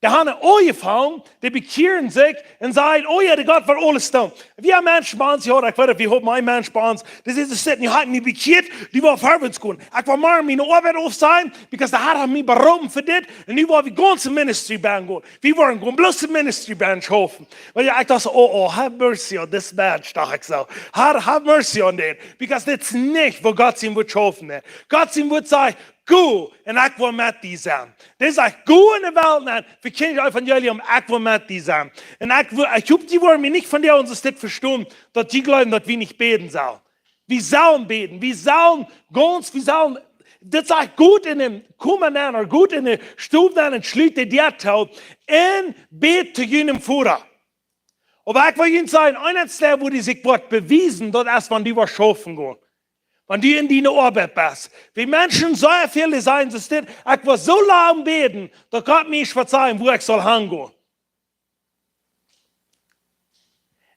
Dee haben aunjefongen, dee bekjieren sikj un sajen: "Oh jo, de Gott woat aules doonen." Wie haben Menschen bie ons, jo, ekj weet, wie haben een Mensch bie ons, dee säd: "Soo, nu hab ekj mie bekjieet, nu well ekj verwoats gonen. Ekj well morjen miene Oabeit aufsajen, because de Har haft mie beroopen fa dit, un nu well wie gaunz en ministry benne gonen. Wie woaren gonen, bloos en ministry benne schaufen." Wiels jo, ekj docht soo: "Oh, oh, have mercy on this man," docht ekj soo. "Har, have mercy on that, because dit es nich woo Gott sien Wuat schaufen deit." Gott sien Wuat sajcht: "Go, un ekj well met die sennen." Dee sajcht: "Go enne Welt nenn, vekjindj daut Evangelium, ekj well met die sennen." Un ekj well, ekj hop, dee woaren mie nich vondoag soo dit vestonen, daut dee jleewen, daut wie nich bäden sellen. Wie sellen bäden, wie sellen gaunz, wie sellen, daut sajcht: "Go enne Koma nenn, ooda go enne Stow nenn un schloot de Däa too un bät to jun Voda." Oba ekj well junt sajen, eent es daut, woo dee sikj woat bewiesen, daut es, wan du woascht schaufen gonen. Wan du en diene Oabeit best. Wie Menschen, soo väl, dee sajen, soo dit: "Ekj well soo lang bäden, daut Gott mie woat sajen, wua ekj saul hangonen."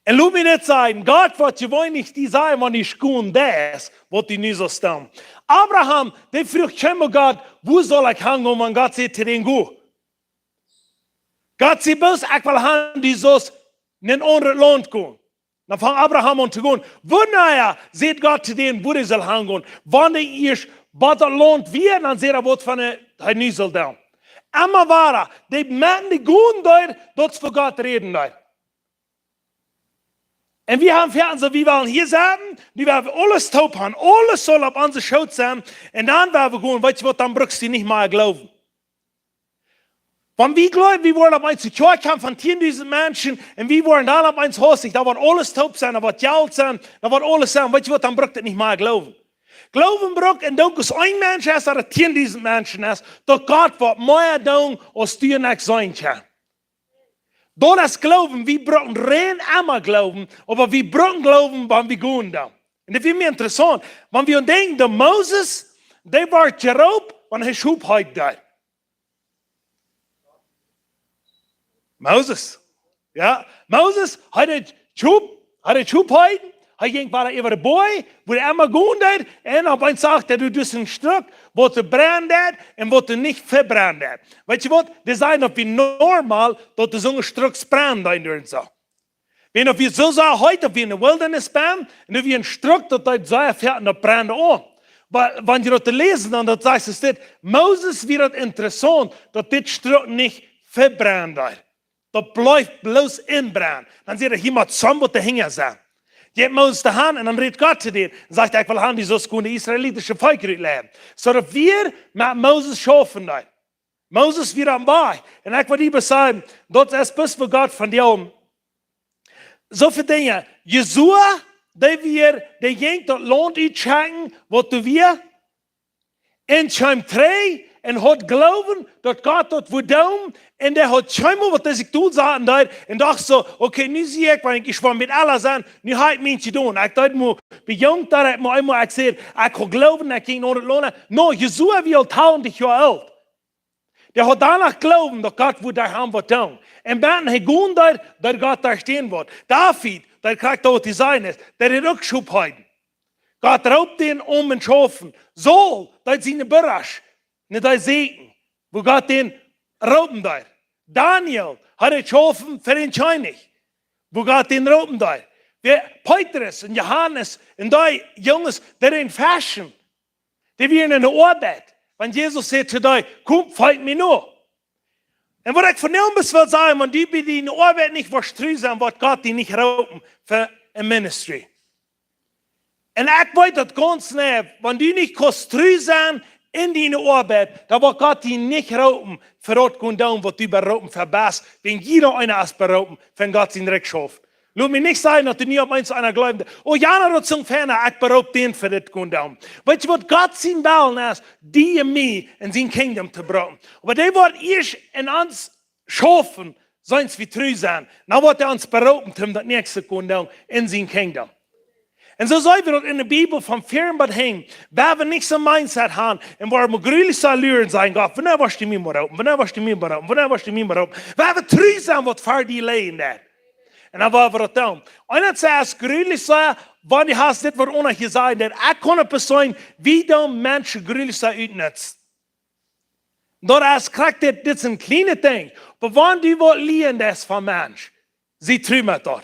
Un lot mie dit sajen, Gott woat jeweenlich die sajen, wan du gonen deist, waut du nu saust doonen. Abraham, dee fruach kjeenmol Gott: "Wua saul ekj hangonen?" wan Gott säd to dän: "Go." Gott säd bloos: "Ekj well han, du saust en een aundret Launt gonen." Dan funk Abraham aun to gonen. Wanea säd Gott to dän, wua hee saul hangonen? Wan hee ieescht bie daut Launt wia, dan säd hee, waut fa een, hee nu saul doonen. Emma wada, dee Menschen, dee gonen doa, daut es wua Gott räden deed. Un wie haben veleicht soo, wie wellen hia sennen, wie wellen aules toop haben, aules saul opp onse Schoot sennen, un dan woa wie gonen, weetst du waut, dan brukst du nich mea Gloowen. Wan wie jleewen, wie woaren opp eemol ne Kjoakj haben von tiendusent Menschen, un wie woaren dan opp eemol hastich, dan woat aules toop sennen, dan woat Jelt sennen, dan woat aules sennen, weetst du waut, dan brukt et nich mea Gloowen. Gloowen brukt, un dan aus een Mensch es, daut et tiendusent Menschen es, daut Gott woat mea doonen, aus du un ekj seenen kjennen. Daut es Gloowen, wie brucken rein emma Gloowen, oba wie brucken Gloowen, wan wie gonen doonen. Un daut es mie interessaunt, wan wie aun denkjen, de Moses, dee wort jeroopt, wan hee Schop heeden deed. Moses. Jo, Moses, hee deed Schop, hee deed Schop heeden, hee jinkj wada äwa de Boaj, wua hee emma gonen deed, un opp eemol sach hee, du, du hast een Stekj, waut doa brennen deit un waut doa nich vebrennen deit. Weetst du waut? Dee sajen, daut wia normal, daut doa soone Stekja brennen deeden un soo. Wan daut wia soo, soo heet, daut wia en de Wildnis benne, un doa wia een Stekj, daut deed sea väl un daut brend aun. Oba wan jie daut läsen, dan daut sajcht, es dit, Moses, wia daut interessaunt, daut dit Stekj nich vebrennen deed. Daut bleef bloos enbrennen. Dan säd hee: "Hia mott someone doahinja sennen." Jeit Moses doahan un dan rät Gott to dän un sajcht: "Ekj well han, du saust gonen de israelitische Volkj rutleiden." Soo daut wia met Moses schaufen deed. Moses wia aum Wajch. Un ekj well die sajen, daut es bloos wua Gott von die aun. Soo väl Dinja. Josua, dee wia, dee jinkj daut Launt utschekjen, waut doa wia. Un kjeem trigj un haud Gloowen, daut Gott daut wudd doonen. Un dee haud kjeenmol waut, dee sikj doa saten deed un docht soo: "Okay, nu sie ekj, wan ekj schwoa met aule sennen, nu hab ekj mie jedonen. Ekj deed mau bejunkt, daut ekj mau eemol, ekj säd, ekj hab Gloowen, ekj jinkj no daut Launt." No, Josua wia aul twaltich Joa oolt. Dee haud doano Gloowen, daut Gott wudd derch am waut doonen. Un wan hee gonen deed, daut Gott derch dän waut. David, dee kjrieech daut, waut hee seenen es, dee deed uk Schop heeden. Gott roopt dän om en schaufen. Saul, dee siene Bredasch, nich dee säkjen, wua Gott dän roopen deed. Daniel, hee deed schaufen fa dän Kjennich, wua Gott dän roopen deed. Wäa, Petrus un Johanes un dee Junges, dee deeden feschen. Dee wieren enne Oabeit. Wan Jesus säd to dee: "Komt, folgt mie no." Un waut ekj vondoag bloos well sajen, wan du bie diene Oabeit nich woascht tru sennen, woat Gott die nich roopen fa een ministry. Un ekj weet daut gaunz jeneiw, wan du nich kaust tru sennen en diene Oabeit, dan woat Gott die nich roopen fa daut to gonen doonen, waut du beroopen fa best, wiels jieda eena es beroopen, fa Gott sien Rikj schaufen. Lot mie nich sajen, daut du nu opp eemol eena jleeft: "Oh, jana, daut es soo fein, ekj beroopt dän fa dit to gonen doonen." Weetst du waut? Gott sien Wellen es, die un mie en sien Kingdom to brinjen. Oba dee woat ieescht en ons schaufen, Sent wie tru sennen, dan woat hee ons beroopen, om daut näakjste to doonen en sien kingdom. Un soo seenen wie daut en de Bibel von väaren bat hinjen. Wie haben nich soon mindset han un woaren mau grulich soo luren, sajen: "Gott, wanea woascht du mie beroopen? Wanea woascht du mie beroopen? Wanea woascht du mie beroopen?" Wie haben tru sennen, waut fa die läajen deit. Un dan woa wie daut doonen. Un daut es grulich soo, wan du hast dit, waut Ona jesajcht haft, daut ekj kaun ne Persoon, woo dee Menschen grulich soo utnutzen. Daut es krakjt dit, dit sent kjliene Dinja. Oba wan du waut lieescht von Menschen, sie tru met daut.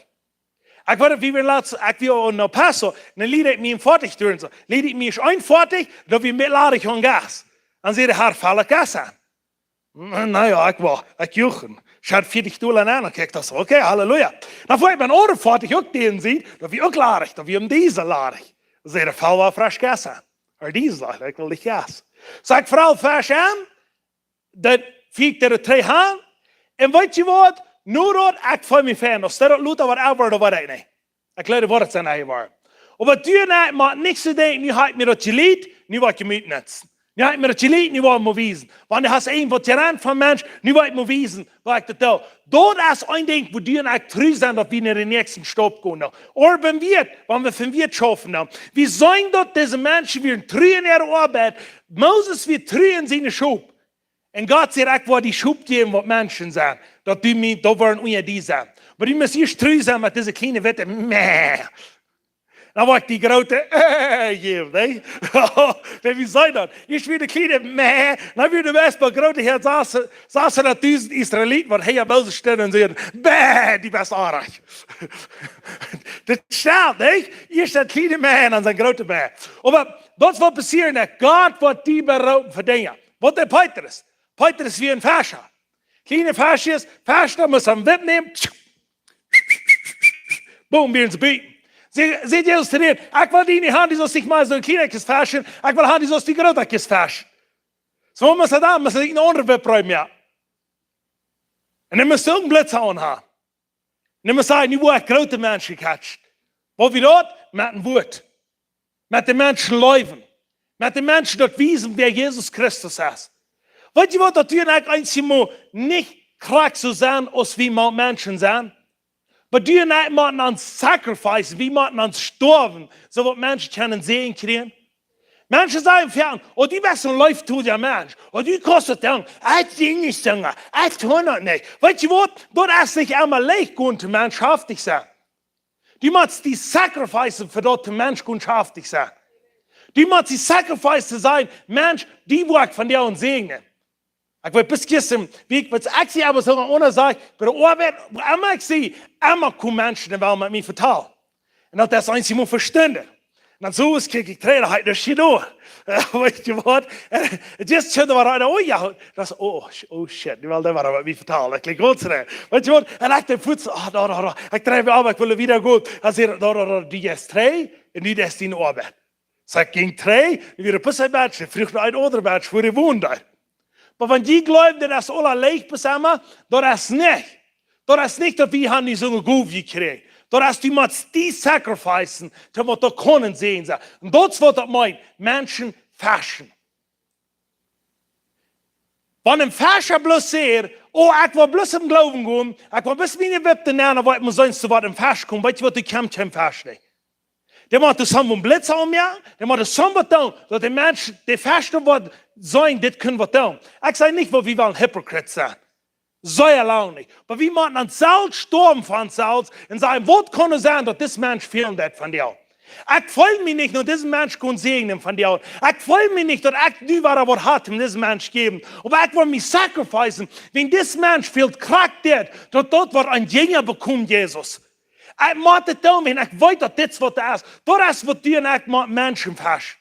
Ekj weet, wie wieren latst, ekj wia en El Paso, un dan lieed ekj mie een Foatich derch un soo. Lieed ekj mie een Foatich, daut wia met ladich aun Gas. Dan säd de Herr: "Fell Gas aun." Na, na jo, ekj woa, ekj juchen. Schaut vieetich Dolla aun, dan kjikj ekj daut soo: "Okay, Halleluja." Dan foa ekj mien aundret Foatich uk, dee sach, daut wia uk ladich, daut wia een Diesel ladich. Säd de Herr: "Fell wada fresch Gas aun." Oba Diesel, ekj well nich Gas. Saj ekj: "Fell fresch aun." Dan funk ekj de Tree aun. Un weet jie waut? Nu daut ekj fa mie fein, aus daut lota waut ekj woa, daut weet ekj nich. Ekj leew waut et sent, ekj woa. Oba du un ekj motten nich soo denkjen: "Nu hab ekj mie daut jelieet, nu woa ekj mie utnutzen. Nu hab ekj mie daut jelieet, nu woa ekj mie wiesen." Wan du hast irjent waut jelieet von Mensch, nu woa ekj mie wiesen, waut ekj daut doo. Daut es een Dinkj, wua du un ekj tru sent, daut wie no dän näakjsten Stap gonen. Oba wan wie, wan wie von Wieet schaufen, dan, wie seenen, daut dise Menschen wieren tru en äare Oabeit. Moses wia tru en siene Schop. Un Gott säd: "Ekj woa die Schop jäwen, waut Menschen sent, daut du mie, daut woaren unja die sennen. Oba du motst ieescht tru sennen met dise kjliene witte Mäh." Dan woa ekj die groote Mäh jäwen, nä? Wan wie seenen daut. Ieescht wia de kjliene Mäh, dan wia de best bie groote Häad sas, sas daut dusent Israeliten, waut hee bie sikj stunden un säden: "Bäh, du best oajch." Daut stemmt, nä? Ieescht daut kjliene Mäh, dan sent groote Mäh. Oba daut woat passieren, daut Gott woat die beroopen fa Dinja. Waut deed Petrus? Petrus wia een Fescha. Kjliene Feschjes, Fescha, dan motst du am Wip nämen. Boom, wia hee bie. Säd, säd Jesus to dän: "Ekj well die nich han, du saust nich mea soon kjlienet Fesch, ekj well han, du saust een grootet Fesch." Soo motst du dan, motst du een aundret Wip räumen, jo. Un dan motst du uk een Blitz aun han. Un dan motst du sajen: "Nu woa ekj groote Menschen catchen." Waut wia daut? Met een Wuat. Met de Menschen leewen. Met de Menschen daut wiesen, wäa Jesus Christus es. Weet jie waut, daut wie eejentlich eemol nich krakjt soo sent aus wie mau Menschen sent? Oba wie eejentlich motten ons sacrificen, wie motten ons stoawen, soo daut Menschen kjennen Säajen kjrieen. Menschen sajen: "Fia, oh, du best een leeftolja Mensch. Oh, du kaust daut doonen. Ekj doo nich soo, ekj doo daut nich." Weet jie waut? Daut es nich emma leicht, goot to Mensch haftich sennen. Du motst die sacrificen, fa daut de Mensch kunn haftich sennen. Du motst die sacrificen to sajen: "Mensch, die woa ekj vondoag säajnen." Ekj weet, bie jistren, wie ekj, waut ekj sie, oba soo aun de aundre Sied, bie de Oabeit, wua emma ekj sie, emma komen Menschen un wellen met mie vetalen. Un daut es eejentlich mau vestunden. Un dan soo es, kjikj ekj trigj, daut hab ekj nich jedonen. Weet jie waut? Un just soo, daut wia, oh jo, daut es, oh, sh-, oh shit, dee well, dee wia met mie vetalen. Ekj kjikj goot trigj. Weet jie waut? Un ekj denkj: "Fuats, ah, doa, doa, doa." Ekj dreef mie om, ekj well wieda gonen. Dan säd hee: "Doa, doa, doa, du jeist trigj, un du deist diene Oabeit." Soo ekj jinkj trigj, un wia een Menschen, fruach noch een aundra Mensch, wua dee wond. Oba wan jie jleewen, daut es aules leicht, bloos emma, daut es nich. Daut es nich, daut wie haben nich soone Gow jekjräajen. Daut es, du motst die sacrificen, daut waut doa kaun sennen. Un daut es waut daut meent, Menschen feschen. Wan een Fescha bloos sajcht: "Oh, ekj well bloos em Gloowen gonen, ekj well bloos miene Wip nämen, oba ekj mott seenen, soo waut em Fesch kjemt." Weet jie waut, du kjemst kjeen Fesch nich. Dee mott soo waut Blitz aun, jo? Dee mott soo waut doonen, daut de Mensch, de Fesch woat seenen, dit kaun waut doonen. Ekj saj nich, daut wie wellen hypocrite sennen. Sea lang nich. Oba wie motten ons selfst stoawen fa ons selfst un sajen: "Waut kaun et sennen, daut dis Mensch fält daut vondoag? Ekj feel mie nich, daut dis Mensch kaun säajnen vondoag. Ekj feel mie nich, daut ekj nu wada waut haud, om dis Mensch jäwen. Oba ekj well mie sacrificen, wan dis Mensch fält krakjt dit, daut daut woat een Jinja bekomen, Jesus. Ekj mott et doonen, wan ekj weet, daut dit waut et es." Daut es waut du un ekj motten, Menschen feschen.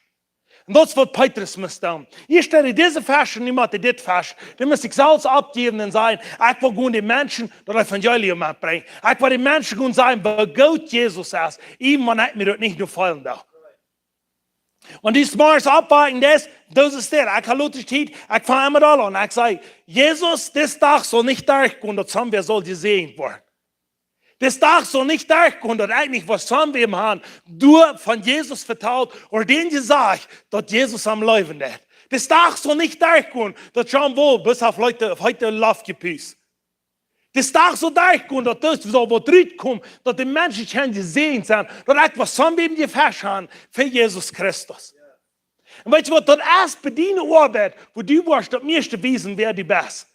Un daut es waut Petrus must doonen. Hia steit dise Fesch un nu mott dit Fesch. Dan mott ekj selfst oppjäwen un sajen: "Ekj well gonen de Menschen daut Evangelium metbrinjen. Ekj well de Menschen gonen sajen, woo goot Jesus es, iewen wan ekj mie daut nich nu feelen doo." Wan du zemorjes oppwakjen deist, daut es daut. Ekj hab latste Tiet, ekj fang emma doa aun. Ekj saj: "Jesus, dis Dach saul nich derchgonen, daut somewäa saul jesäajent woaren. Dis Dach saul nich derchgonen, daut ekj nich waut von wäm han, doa von Jesus vetalt, ooda dän jesajcht, daut Jesus am leewen deit. Dis Dach saul nich derchgonen, daut John Wall bloos haft Leute, Leute Loft jepust." Dis Dach saul derchgonen, daut doa saul waut rutkomen, daut de Menschen kjennen jesäajent sennen, daut ekj waut soo een bät jefascht hab fa Jesus Christus. Un weetst waut, daut es bie diene Oabeit, wua du woascht daut mieeschte wiesen, wäa du best.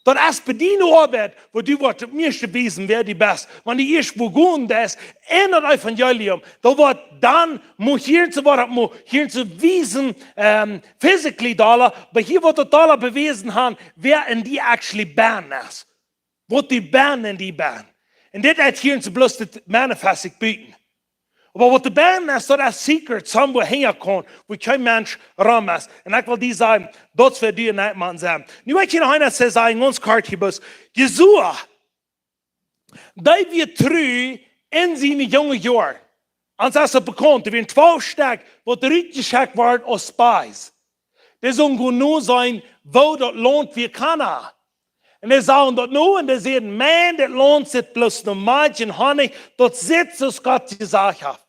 Daut es bie diene Oabeit, wua du woascht daut mieeschte wiesen, wäa du best. Wan du ieescht woa gonen deist enn daut Evangelium, daut woat dan, mott hia enn soo waut, mott hia enn soo wiesen, ähm, physically dolla, oba hia woat daut dolla bewäsen haben, wäa enn die actually bennen es. Waut du bennen enn die best. Un dit es hia enn soo bloos daut manifest sikj buten. Oba waut doa bennen es, daut es secret, somewhere hinja kaun, wua kjeen Mensch rom es. Un ekj well die sajen, daut es fa die een Nightmare sennen. Nu well ekj hia noch eent sajen, gaunz kort hia bloos. Josua, dee wia tru enn siene junge Joaren. Ons es daut bekaunt, doa wieren twalf Stekj, waut rutjeschekjt worden aus Spies. Dee sullen gonen noseenen, woo daut Launt wia, Kanaan. Un dee sagen daut no, un dee säden: "Maun, dit Launt sitt bloos no Malkj un Honnich, daut sitt soo aus Gott jesajcht haft."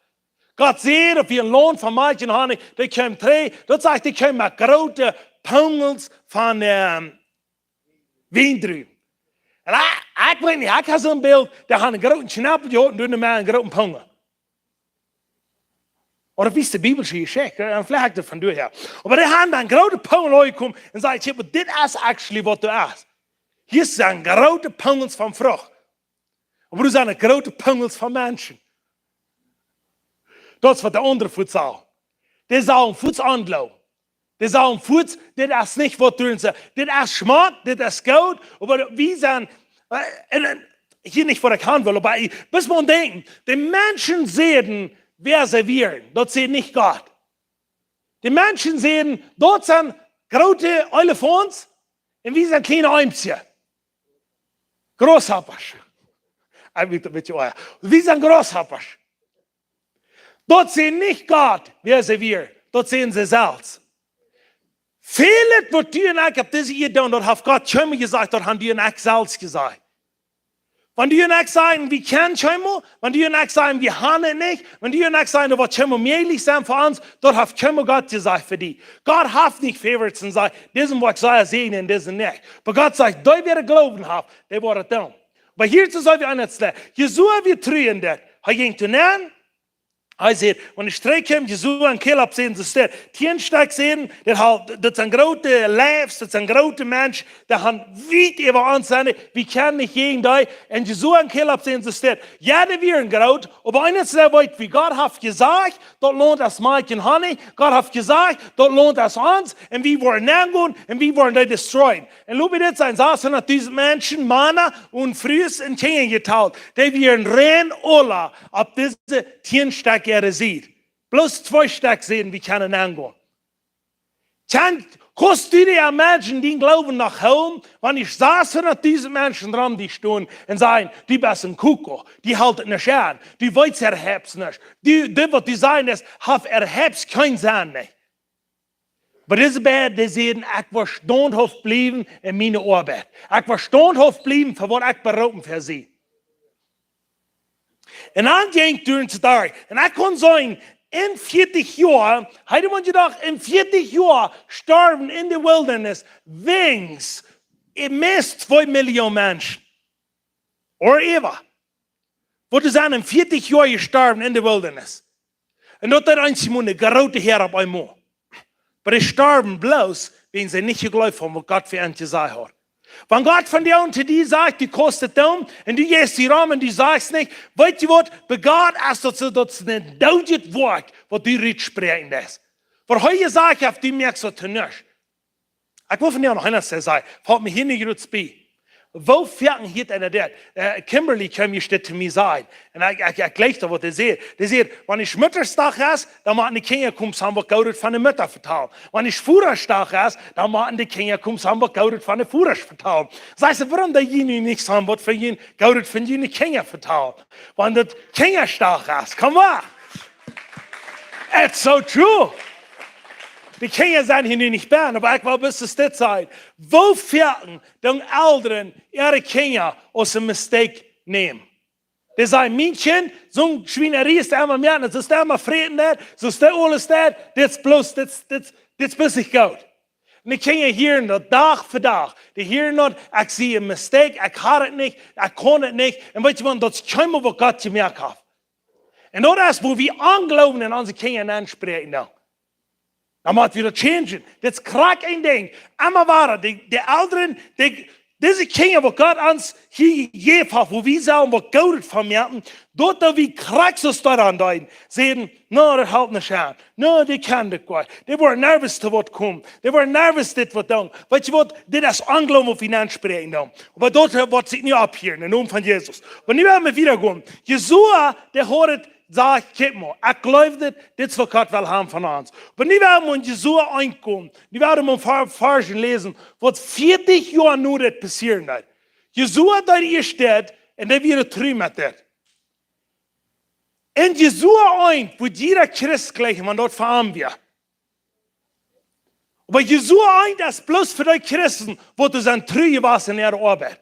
Gott säd, daut wia een Launt von Malkj un Honnich, dee kjeemen trigj, daut sajcht, dee kjeemen met groote Pungels von, ähm, Wiendruwen. Un ekj, ekj weet nich, ekj hab soo een Bilt, dee haud een grooten Schnabel jehaut un doonen met een grooten Pungel. Ooda woo es de biblische Jeschicht? Un veleicht daut von doa häa. Oba dee hauden dan groote Pungels aunjekomen un säden: "Kjikj, oba dit es actually waut doa es. Hia sent groote Pungels von Frucht. Oba doa sent groote Pungels von Menschen." Daut es waut de aundre fuaz sagen. Dee sagen fuaz aunjloowen. Dee sagen fuaz, dit es nich waut doa enn sitt. Dit es Schmack, dit es goot, oba wie sent, äh, un, un, hia nich waut ekj haben well, oba ekj, bloos mol denkjen, de Menschen säden, wäa see wieren, daut säd nich Gott. De Menschen säden, daut sent groote Elefants un wie sent kjliene Eemskjes. Grasshoppers. Ekj weet, weet jie, oh jo. Wie sent Grasshoppers. Daut säd nich Gott, wäa see wieren. Daut säden see selfst. Väl waut du un ekj opp dise Ieed doonen, daut haft Gott kjeenmol jesajcht, daut haben du un ekj selfst jesajcht. Wan du un ekj sajen, wie kjennen kjeenmol, wan du un ekj sajen, wie haben et nich, wan du un ekj sajen, daut woat kjeenmol mäajlich sennen fa ons, daut haft kjeenmol Gott jesajcht fa die. Gott haft nich Favorites un sajcht, disen woa ekj sea säajnen un disen nich. Oba Gott sajcht, dee wäa Gloowen haft, dee woat et doonen. Oba hia es soo aus wie aun daut Städ. Josua wia tru enn dit. Hee jinkj doa nenn, hee säd, wan de Strijd kjeem, Josua un Kaleb säden, soo steit. Tieen Stekj säden, daut haud, daut sent groote Leews, daut sent groote Menschen, dee haben wiet äwa ons sennen, wie kjennen nich jäajen dee. Un Josua un Kaleb säden, soo steit. Jo, dee wieren groot, oba eent es sea wiet, wie Gott haft jesajcht, daut Launt es Malkj un Honnich, Gott haft jesajcht, daut Launt es ons, un wie woaren nengonen, un wie woaren dee destroyen. Un lot mie dit sajen, sasshundatdusent Menschen, Mana un Frues un Kjinja jetalt. Dee wieren rein aula opp dise tieen Stekj äare Sied. Bloos twee Stekj säden, wie kjennen nengonen. Kaun, kaust du die imagine, dien Gloowen noch hoolen, wan sasshundatdusent Menschen rom die stonen un sajen, du best een Kuckuck, du halst et nich aun, du weetst äwahaupt nich, du, dit waut du sajchst, haft äwahaupt kjeen Senn nich. Oba dise beid, dee säden, ekj woa staunthauft bliewen enn miene Oabeit. Ekj woa staunthauft bliewen fa waut ekj beroopen fa sie. Un dan jinkj et derch. Un ekj kunn sajen, enn vieetich Joa, hee haud jedocht, enn vieetich Joa storwen enn de Wilderness, weens, meist twee Million Menschen. Ooda äwa. Waut sent enn vieetich Joa jestorwen enn de Wilderness. Un daut deed eent mol een grootet Häa opp eemol. Oba dee storwen bloos, wiels see nich jegleeft haben, waut Gott fa an jesajcht haud. Wan Gott vondoag to die sajcht, du kaust et doonen, un du jeist die rom un du sajchst nich, weetst du waut, bie Gott es daut soo, daut es een doodjet Wuat, waut du rutspräakjen deist. Waut hee jesajcht haft, du moakst daut to nuscht. Ekj well vondoag noch eent sajen, felt mie hia nu jrod bie. Woo foaken hieet eena dit? Äh, Kimberly kjeem hia to mie sajen. Un ekj, ekj, ekj jleich daut waut dee sajcht. Dee sajcht, wan Muddasch Dach es, dan motten de Kjinja komen sajen waut Goodet von de Mudda vetalen. Wan Vodasch Dach es, dan motten de Kjinja komen sajen waut Goodet von de Vodasch vetalen. Sajcht see, wuarom doo jie nu nich sajen waut von jun, Goodet von june Kjinja vetalen? Wan daut Kjinjasch Dach es, come on. It's so true. De Kjinja sent hia nu nich bie, oba ekj well bloos dit sajen. Woo foaken doonen Elren äare Kjinja aus een mistake nämen? Dee sajen, mien Kjint, soon Schwienerie es emma mea, daut es emma fräten, daut es aules, daut, dit es bloos, dit, dit, dit es bloos nich goot. Un de Kjinja hieren daut Dach fa Dach. Dee hieren daut: "Ekj sie een Mistake, ekj ha et nich, ekj kaun et nich." Un weetst du waut, daut es kjeenmol waut Gott jemoakt haft. Un daut es wua wie Ongloowen en onse Kjinja nenspräakjen doonen. Dan mott wie daut changen. Dit es krakjt een Dinkj. Emma wada, dee, dee Elren, dee, dise Kjinja, waut Gott ons hia jejäft haft, wua wie sellen waut Goodet von moaken, daut wie krakjt soo stoakj aun deeden, säden: "No, daut halpt nich aun. No, dee kjennen dit goot. Dee woaren nervous to waut komen. Dee woaren nervous dit waut doonen." Weetst du waut? Dit es Ongloowen, waut wie nenspräakjen doonen. Oba daut woat sikj nu opphieren, em Nomen von Jesus. Oba nu woa wie wieda gonen. Josua, dee hilt daut, sajcht: "Kjikj mol, ekj jleew dit, dit es waut Gott well haben von ons." Oba nu woa wie en Josua eent gonen. Nu woa wie en Ver-, Varschen läsen, waut vieetich Joa no dit passieren deed. Josua deed ieescht dit un dee wia tru met dit. En Josua eent woat jieda Christ jlikj, wan daut fa am wia. Oba Josua eent es bloos fa dee Christen, waut doa sent tru jewast en äare Oabeit.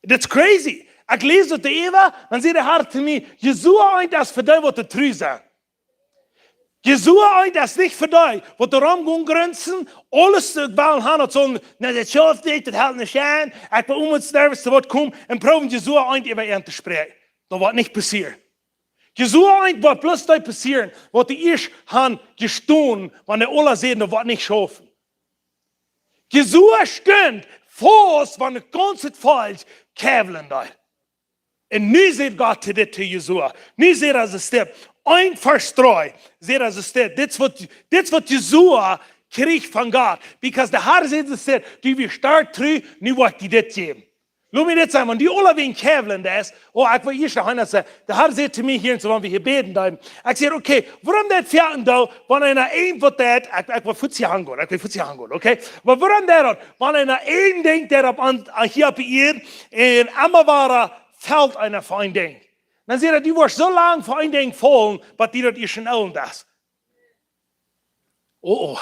Dit es crazy. Ekj läs daut äwa, dan säd de Har to mie: "Josua eent es fa dee, waut doa tru sent. Josua eent es nich fa dee, waut doa rom gonen grunzen, aules, äh, wellen haben, daut soo, na, daut schauft nich, daut helt nich aun, ekj sie nervous to waut komen," un proowen Josua eent äwa an to spräakjen. Daut woat nich passieren. Josua eent woat bloos daut passieren, waut dee ieescht haben jestonen, wan dee aula säden, daut woat nich schaufen. Josua stunt faust, wan daut gaunze Volkj kjwälen deed. Un nu sajcht Gott dit to Josua. Nu sajcht hee soo: "Dit, een Varsch dree, sajcht hee soo: dit, dit es waut, dit es waut Josua kjrieech von Gott." Because de Har sajcht soo: "Du best stark tru, nu woa ekj die dit jäwen." Lot mie dit sajen, wan dee aula wäajen kjwälen deeden, oh, ekj well ieescht noch eena sajen, de Har säd to mie hia, soo wan wie hia bäden deeden. Ekj säd: "Okay, wuarom daut fa een Doot, wan eena eent waut deed," ekj, ekj well fuaz hia gonen, ekj well fuaz hia gonen, okay? Oba wuarom daut, wan eena een Dinkj deed opp an, hia opp de Ieed, un emma wada felt eena fa een Dinkj. Dan sajcht hee: "Du woascht soo lang fa een Dinkj faulen, bat die daut ieescht enjelnt es." Oh, oh.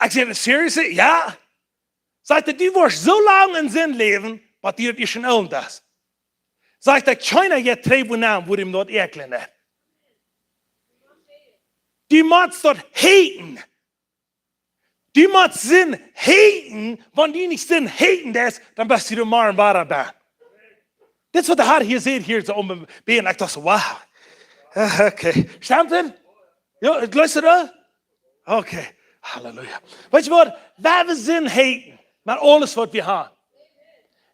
Ekj säd: "Seriously?" "Jo." Sajcht hee: "Du woascht soo lang en Sind läwen, bat die daut ieescht enjelnt es." Sajcht hee: "Kjeena jeit trigj, wua am daut enjelnt es." Du motst daut haten. Du motst Sind haten, wan du nich Sind haten deist, dan best du doa morjen wada bie. Dit es waut de Har hia sajcht, hia soo om bie. Ekj docht soo: "Wow." Okay. Stemt daut? Jo, jleefst du daut? Okay. Halleluja. Weetst du waut? Wie haben Sind haten, met aules waut wie haben.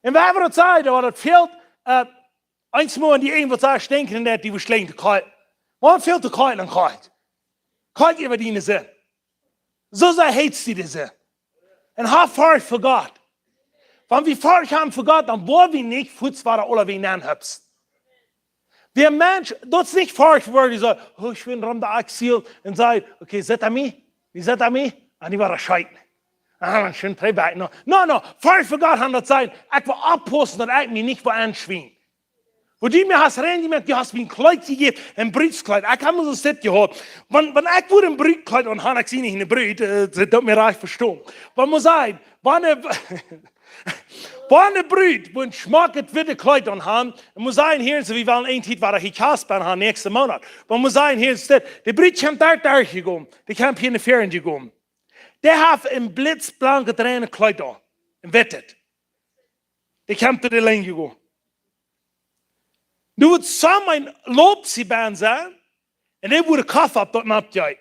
Un wie haben daut sajen, daut daut fält, äh, eensmol en die een waut sajcht, stinkjen, un daut dee veschlinjen to kolt. Waut fält to kolt aun kolt? Kolt äwa diene Sind. Soo sea hatst du dise. Un hab Forcht fa Gott. Wan wie Forcht haben fa Gott, dan woa wie nich fuaz wada aulawäajen aunhupsen. Wäa Mensch, daut es nich Forcht, wua dee sajcht: "Oh, ekj woa rom de Akjsel," un sajcht: "Okay, sitt aun mie? Wie sitt aun mie?" Un dee woat scheeten. Ah, dan scheen dree Bäakj. No, no, no. Forcht fa Gott haft daut sajen: "Ekj woa oppaussen, daut ekj mie nich woa aunschwienen." Wua du mie hast rein jemoakt, du hast mie een Kjleet jejäft, een Brudskjleet. Ekj hab mol soo Tiet jehaut. Wan, wan ekj wudd een Brudkjleet aunhaben, ekj sie nich eene Brud, äh, daut mie rajcht vestonen. Oba mott sennen, wan eene, wan eene Brud wudd een schmocket wittet Kjleet aunhaben, un mott sennen, hia, soo wie wellen eene Tiet wada hia Kjast bie haben, näakjsten Moonat. Oba mott sennen, hia, soo, de Brud kjemt doa derchjegonen, dee kjemt hia no väaren jegonen. Dee haft een blitzblanket reinet Kjleet aun, een wittet. Dee kjemt to de Lenj jegonen. Nu wudd soo een Loop sie bie sennen, un dee wudd Koffe opp daut Napt jeeten.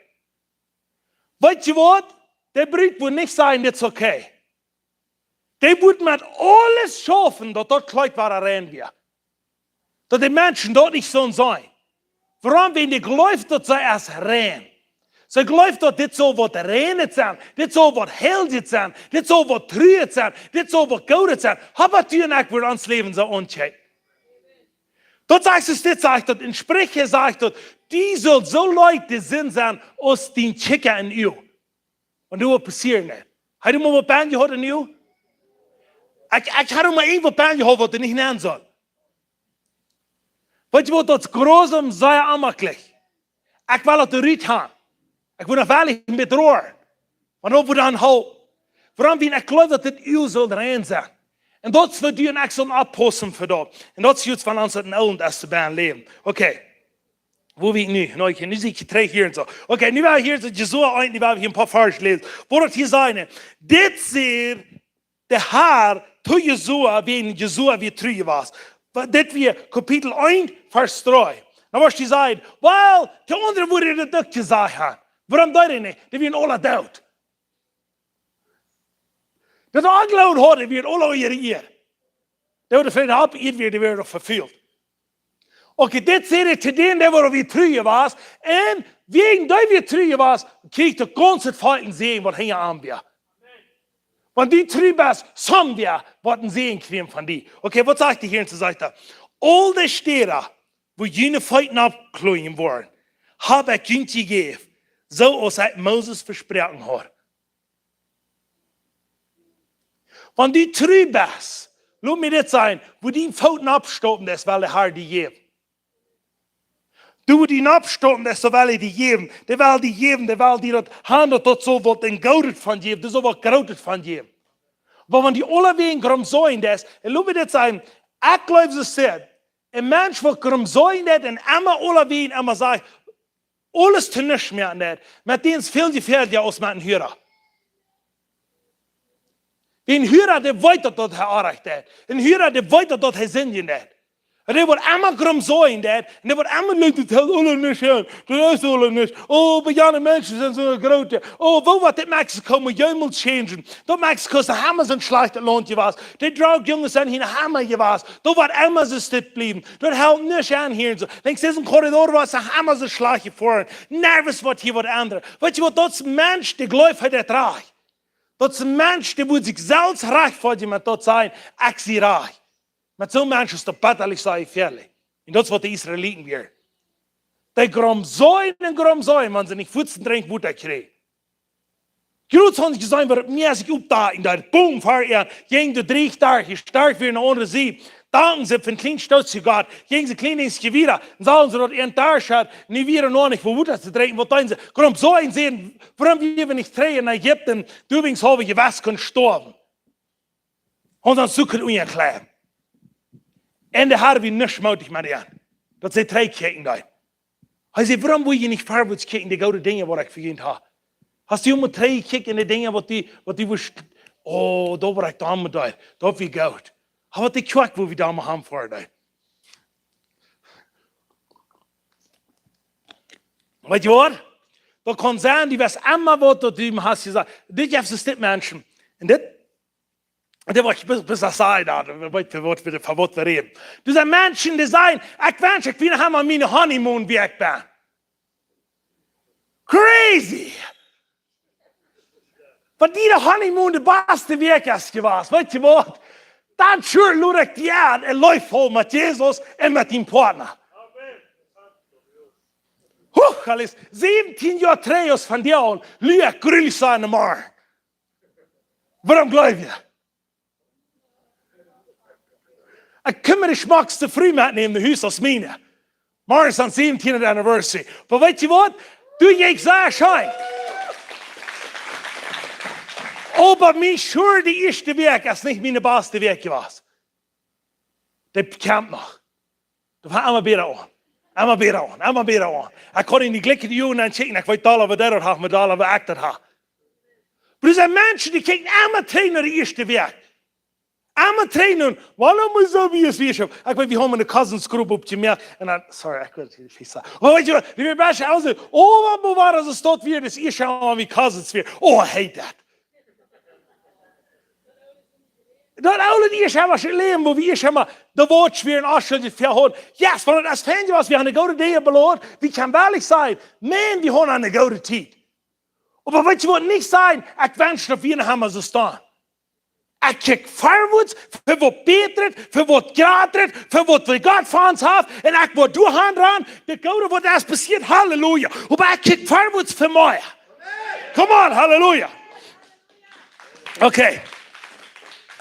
Weetst du waut? Dee Brud wudd nich sajen: "Dit es okay." Dee wudd met aules schaufen, daut daut Kjleet wada rein wia. Daut de Menschen daut nich soo seenen. Wuarom? Wiels dee jleeft, daut see es rein. See jleeft, daut dit saul waut Reinet sennen, dit saul waut Heiljet sennen, dit saul waut Truet sennen, dit saul waut Goodet sennen. Oba du un ekj woaren ons Läwen soo aunkjikjen. Daut sajcht, es dit sajcht daut, en Spricha sajcht daut, dee saul soo leet de Sind sennen aus dien Kjikja em Uag. Un daut woat passieren, nä? Hast du mol waut bie jehaut em Uag? Ekj, ekj hab mol irjent waut bie jehaut, waut doa nich nenn saul. Weetst du waut, daut es grausam, sea onjemakjlich. Ekj well daut rut haben. Ekj woa noch werkjlich een bät roaren. Oba daut woat dan halt. Wuarom? Wiels ekj jleew, daut dit Uag saul rein sennen. Un daut es waut du un ekj sellen oppaussen fa daut. Un daut es jrod wan ons daut enjelnt es to bie een Läwen. Okay. Wua wie nu? Nu, okay, nu sie ekj trigj hia un soo. Okay, nu woa wie hia soo Josua eent, nu woa wie hia een poa Varsch läsen. Wua daut hia sajcht, dit säd de Har to Josua, wäajen Josua wia tru jewast. Dit wia Kapitel eent, Varsch dree. Dan woascht du sajen, well, de aundre wudden daut uk jesajcht haben. Wuarom deeden dee nich? Dee wieren aula doot. Daut Onjleewen hauden, wieren aula äare Iea. Dee wudden veleicht opp Ieed wieren, dee wieren noch vefelt. Okay, dit säd hee to dän, dee wia tru jewast. Un wäajen dee wia tru jewast, kjrieech daut gaunze Volkj een Säajen, waut hinja am wia. Wan du tru best, somewhere woat een Säajen kjrieen von die. Okay, waut sajcht hee hia en soo sajcht hee: Aul de Städa, wua june Feet oppklomen woaren, hab ekj junt jejäft, soo aus ekj Moses vesproaken haud. Wan du tru best, lot mie dit sajen, wua dien Foot oppstoppen es, well de Har die jäwen. Dee, wua dien oppstoppen es, soo well hee die jäwen. Dee well die jäwen, dee well die daut haben, daut daut soo waut een Goodet von jäwen, daut soo waut Grootet von jäwen. Oba wan du aulawäajen gromsoajen best, un lot mie dit sajen, ekj jleew, see sajcht, een Mensch, waut gromsoajen deit un emma aulawäajen emma sajcht, aules to nuscht moaken deit, met dän es väl jefäadlicha aus met een Hura. Wiels een Hura, dee weet daut, daut hee orrajcht deit. Een Hura, dee weet daut, daut hee sindjen deit. Un dee woat emma gromsoajen deit, un dee woat emma leewen, daut es aula nuscht, jo, daut es aula nuscht. Oh, bie jane Menschen sent soo groote. Oh, woo woat dit Mexiko mau jemols changen? Daut Mexiko es noch emma soo een schlajchtet Launt jewast. De Drogjunges sent hia noch emma jewast. Daut woat emma soo dit bliewen. Daut halpt nuscht aun hia un soo. Denkjst, disen Korridor, waut es noch emma soo schlajcht jefoaren. Nuscht woat hia waut endren. Weetst du waut, daut es een Mensch, dee jleeft, hee deit rajcht. Daut es een Mensch, dee mott sikj selfst rajchtfoadjen met daut sajen, ekj sie rajcht. Met soon Mensch es daut betalich, saj ekj ierlich. Un daut es waut de Israeliten wieren. Dee gromsoajen un gromsoajen, wan see nich fuaz Drinkjwota kjrieejen. Jrod hauden see jeseenen, woo daut Mea sikj oppdakjen deed, boom, ver an, jinkj de dree Doag, starkj wia no aundre Sied. Dankten see fa een kjlien Stootje Gott, jinkjen see kjlien Dinjskje wieda, un sagen see daut äa Doag haud, nu wia noch nich fa Wota to drinkjen, waut deeden see? Gromsoajen, säden: Wuarom wieren wie nich trigj en Ägipten, doawäajen haben wie jewast kunnen stoawen. Ons aun Zukunft unjakleiden. Un de Har wia nuscht mootich met an, daut see trigjkjikjen deeden. Hee säd: Wuarom well jie nich verwoats kjikjen, de goode Dinja, waut ekj fa junt hab? Hast du mau trigjjekjikjt en de Dinja, waut dee, waut dee wist, oh, daut, waut ekj doamet deed, daut wia goot. Oba waut de Kjoakj, woo wie doamet haben ver dee. Weetst du waut? Daut kaun sennen, du weetst emma waut, daut du hast jesajcht. Dit jeft et dit Menschen. Un dit, dit waut ekj bes-, besonda saj, daut, weetst du waut, fa waut wie räden. Doa sent Menschen, dee sajen: Ekj wensch, ekj wia noch emol miene Honeymoon, wua ekj ben. Crazy! Wan diene Honeymoon de baste Wäakj es jewast, weetst du waut? Dan sure lod ekj die aun, een Läwen voll met Jesus un met dienen Partner. Huch, aula, säwentieen Joa trigj aus vondoag, lua ekj grulich sennen morjen. Wuarom jleew jie? Ekj kaun mie de schmockste Fru metnämen no Hus aus miene. Morjen es säwentiende Anniversary. Oba weetst du waut? Du, ekj saj scheen. Oba mie sure, de ieeschte Wäakj es nich miene baste Wäakj jewast. Dee kjemt noch. Daut woat emma bäta aun. Emma bäta aun. Emma bäta aun. Ekj kaun en de Jugend aun kjikjen, ekj weet aul, woo dee daut haft, met aul, woo ekj daut hab. Oba doa sent Menschen, dee kjikjen emma trigj no de ieeschte Wäakj. Emma trigj no, waut nu mott soo wie et wia. Ekj weet, wie haben eene Cousins Group oppjemoakt. Un dan, sorry, ekj weet nich, woo ekj saj. Oba weetst du waut, wie wellen best aus, oh, waut wia daut, aus daut wia, daut ieeschte Mol, wua wie Cousins wieren. Oh, I hate that. Daut aule ieeschte Mol en daut Läwen, wua wie ieescht mol de Welt wieren, aus wie daut vehäa hauden. Yes, wan et aus Fan wia, wie haben goode Dinja beloft, wie kjennen werkjlich sajen, Maun, wie hauden eene goode Tiet. Oba weetst du waut, nich sajen, ekj wensch, daut wie noch emol soo stonen. Ekj kjikj verwoats, fa waut bätret, fa waut jratret, fa waut wie Gott fa ons haft, un ekj woa doa han ran, de Gode, waut es passieet, halleluja. Oba ekj kjikj verwoats fa mea. Come on, halleluja. Okay.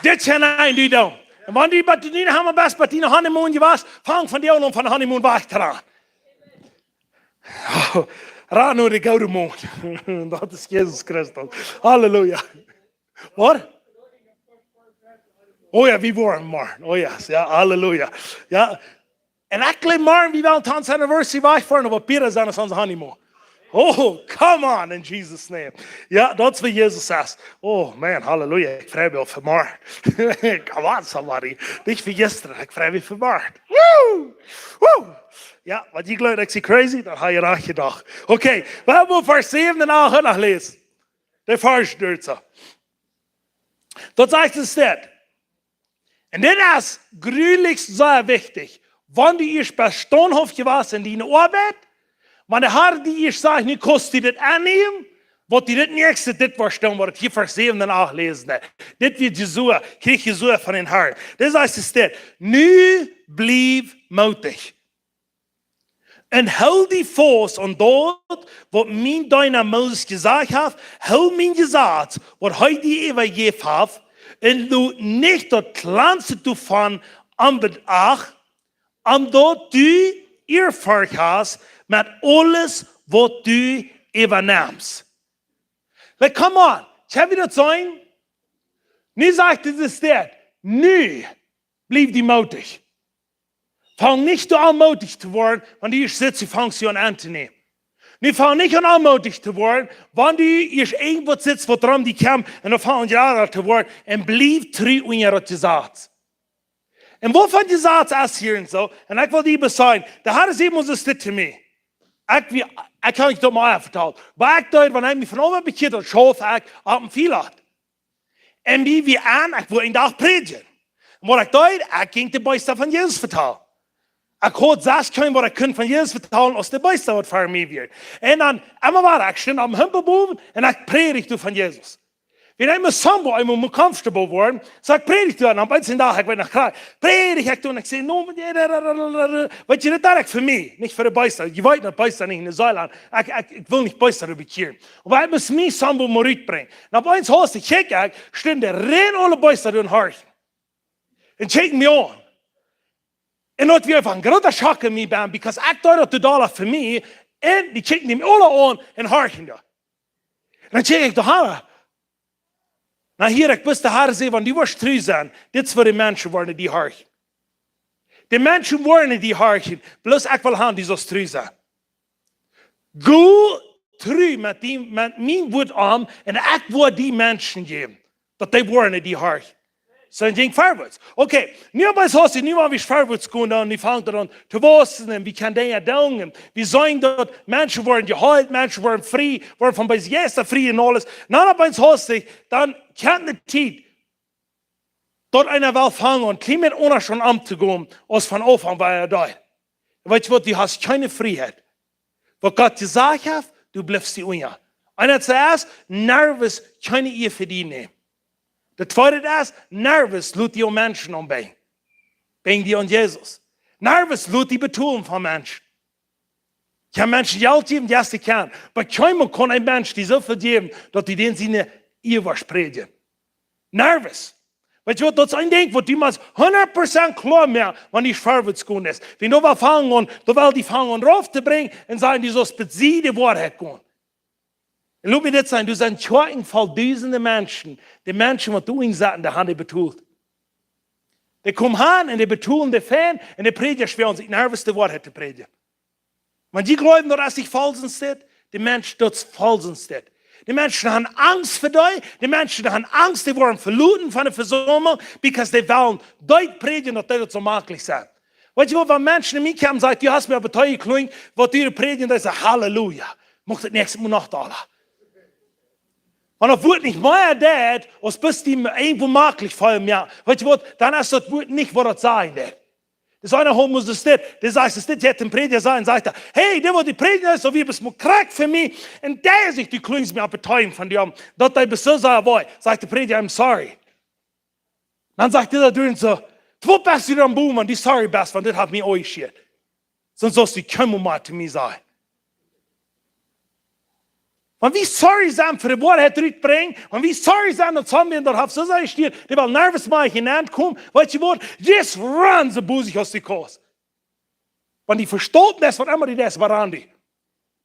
Dit es een Deel. Un wan du bie de Honeymoon best, bie de Honeymoon jewast, fang vondoag aun von Honeymoon wajch to gonen. Ran no de goode Maun. Daut es Jesus Christus. Halleluja. Waut? Oh jo, wie woaren morjen. Oh yes, jo, halleluja. Jo. En ekj jleew morjen, wie wellen to onse anniversary wajchfoaren, oba Pira sent es onse honeymoon. Oh, come on, in Jesus' name. Jo, daut es waut Jesus sajcht. Oh man, halleluja, ekj frei mie fa morjen. Come on, somebody. Nich fa jistren, ekj frei mie fa morjen. Woo! Woo! Jo, waut jie jleewen, ekj sie crazy, dan hab jie rajcht jedocht. Okay, well, wie Varsch säwen un acht noch läsen. De Varsch doa soo. Daut sajcht et dit. Un dit es jrulich sea wichtich. Wan du ieescht best staunthauft jewast en diene Oabeit, wan de Har die ieescht sajcht, nu kaust du dit aunnämen, woat die dit näakjste, dit woat stonen, waut ekj hia Varsch säwen un acht läsen. Dit wia Josua, kjrieech Josua von dän Harn. Dit sajcht et dit. Nu bliew mootich. Un hool die faust aun daut, waut mien Deena Moses jesajcht haft, hool mien Jesaz, waut hee die äwajejäft haft, un lot nich daut kjlanste doavon onbeacht, om daut du Ieefurcht hast met aules, waut du äwanemst. Like, come on, kjenn wie daut seenen? Nu sajcht et dit, nu bliew die mootich. Fang nich aun mootich to woaren, wan du ieescht sitst, du fangst die aun aunnämen. Nu fang nich aun onmootich to woaren, wan du ieescht irjentwaut sitst, waut rom die kjemt, un dan fang aun jrada to woaren, un bliew tru unja daut Jesaz. Un waut fa Jesaz es hia un soo, un ekj well die besajen, de Har säd Moses dit to mie. Ekj, wie, ekj kaun nich daut mea vetalen. Oba ekj deed, wan ekj mie von Oma bekjieed haud, schauf ekj opp een Field. Un wia wie aun, ekj wull een Dach prädjen. Un waut ekj deed, ekj jinkj de Beesta von Jesus vetalen. Ekj haud selfst kjeen waut ekj kunn von Jesus vetalen, aus de Beesta waut ver mie wieren. Un dan, emma wada, ekj stunt opp een Humpel bowen un ekj prädijd doa von Jesus. Wan ekj mie somewhat emol mea comfortable wort, soo ekj prädijd doa, un opp eemol een Dach, ekj weet noch kloa, prädijd ekj doa un ekj säd, no, weet jie, daut deed ekj fa mie, nich fa de Beesta. Jie weeten daut Beesta nich en de Seel han. Ekj, ekj, ekj wull nich Beesta doa bekjieren. Oba ekj must mie somewhat mea rutbrinjen. Un opp eemol haud ekj, kjikj ekj, stunden rein aule Beesta doa un horchten. Un kjikjten mie aun. Un daut wia eefach een groota Schock en mie, because ekj deed daut doa fa mie, un dee kjikjten mie aula aun un horchten doa. Un dan kjikj ekj doa han. Na hia, ekj wist, de Har säd, wan du woascht tru sennen, dit es waut de Menschen woaren die horchen. De Menschen woaren die horchen, bloos ekj well han, du saust tru sennen. Go tru met die, met mien Wuat om, un ekj woa die Menschen jäwen, daut dee woaren die horchen. Soo, dan jinkj et verwoats. Okay, nu opp eemol haud ekj, nu wan wie verwoats gonen, dan, nu fangt et aun to wausen, un wie kjennen Dinja doonen, un wie seenen daut Menschen woaren jeheelt, Menschen woaren frie, woaren von beese Jeista frie un aules. Dan opp eemol haud ekj, dan kjemt de Tiet, daut eena well fangen aun, kjlien bät aundasch aun omtogonen, aus von Aunfank wia doa. Weetst du waut, du hast kjeene Frieheit. Waut Gott jesajcht haft, du blifst die unja. Un daut ieeschte es, Nerven kjeene Ea fa die nämen. Daut tweede es, Nerven lot die aun Menschen aunbinjen. Binj die aun Jesus. Nerven lot die betolen von Menschen. Ekj hab Menschen Jelt jejäft, yes, ekj kaun. Oba kjeenmol kaun een Mensch die soo väl jäwen, daut du dän siene Ea woascht prädjen. Nerven. Weetst du waut, daut es een Dinkj, waut du must hundat Prozent kloa moaken, wan du verwoats gonen best. Wan du doa fangen aun, doa well die fangen aun rauf to brinjen un sajen, du saust besied de Woarheit gonen. Un lot mie dit sajen, doa sent Kjoakjen voll dusende Menschen, de Menschen, waut doa ensetten, dee han dee betolt. Dee komen han un dee betolen dee fein, un de Prädja schwoat sikj Nerven de Woarheit to prädjen. Wan jie jleewen, daut es nich faulsch, es dit, de Mensch, daut es faulsch, es dit. De Menschen han Angst fa die, de Menschen han Angst, dee woaren veloten von de Vesaumlunk, because dee wellen daut prädjen, daut dee daut soo maklich sent. Weetst du waut, wan Menschen no mie komen un sajen, du hast mie opp de Too jeklunken, waut du prädjen deist, Halleluja. Mucht daut näakjste Mol noch dolla. Wan daut Wuat nich mea deit, aus best du irjentwoo maklich fa mie, weetst du waut, dan es daut Wuat nich waut daut sajen deit. Daut es eena, hee must es dit, dee sajcht, es dit, jeit dän Prädja sajen, sajcht hee, hey, dit waut du prädjen deist, soo wia bloos mau krakjt fa mie, un dee sajcht, du klunkjst mie opp de Too von die aun, daut dee bloos soo säd, boy, sajcht de Prädja, I'm sorry. Dan sajcht dee doa drunja soo, waut best du dan bowen, wan du sorry best, wan dit haft mie aunjeschieet. Sest aus du kjeemol mea to mie sajen. Wan wie sorry sent fa de Woarheit rutbrinjen, wan wie sorry sent, daut somebody daut haft soo sea jesteet, dee well Nerven mea hia nenkomen, weetst du waut, just run soo busy aus du kaust. Wan du vestonen best, waut emma du deist, run du.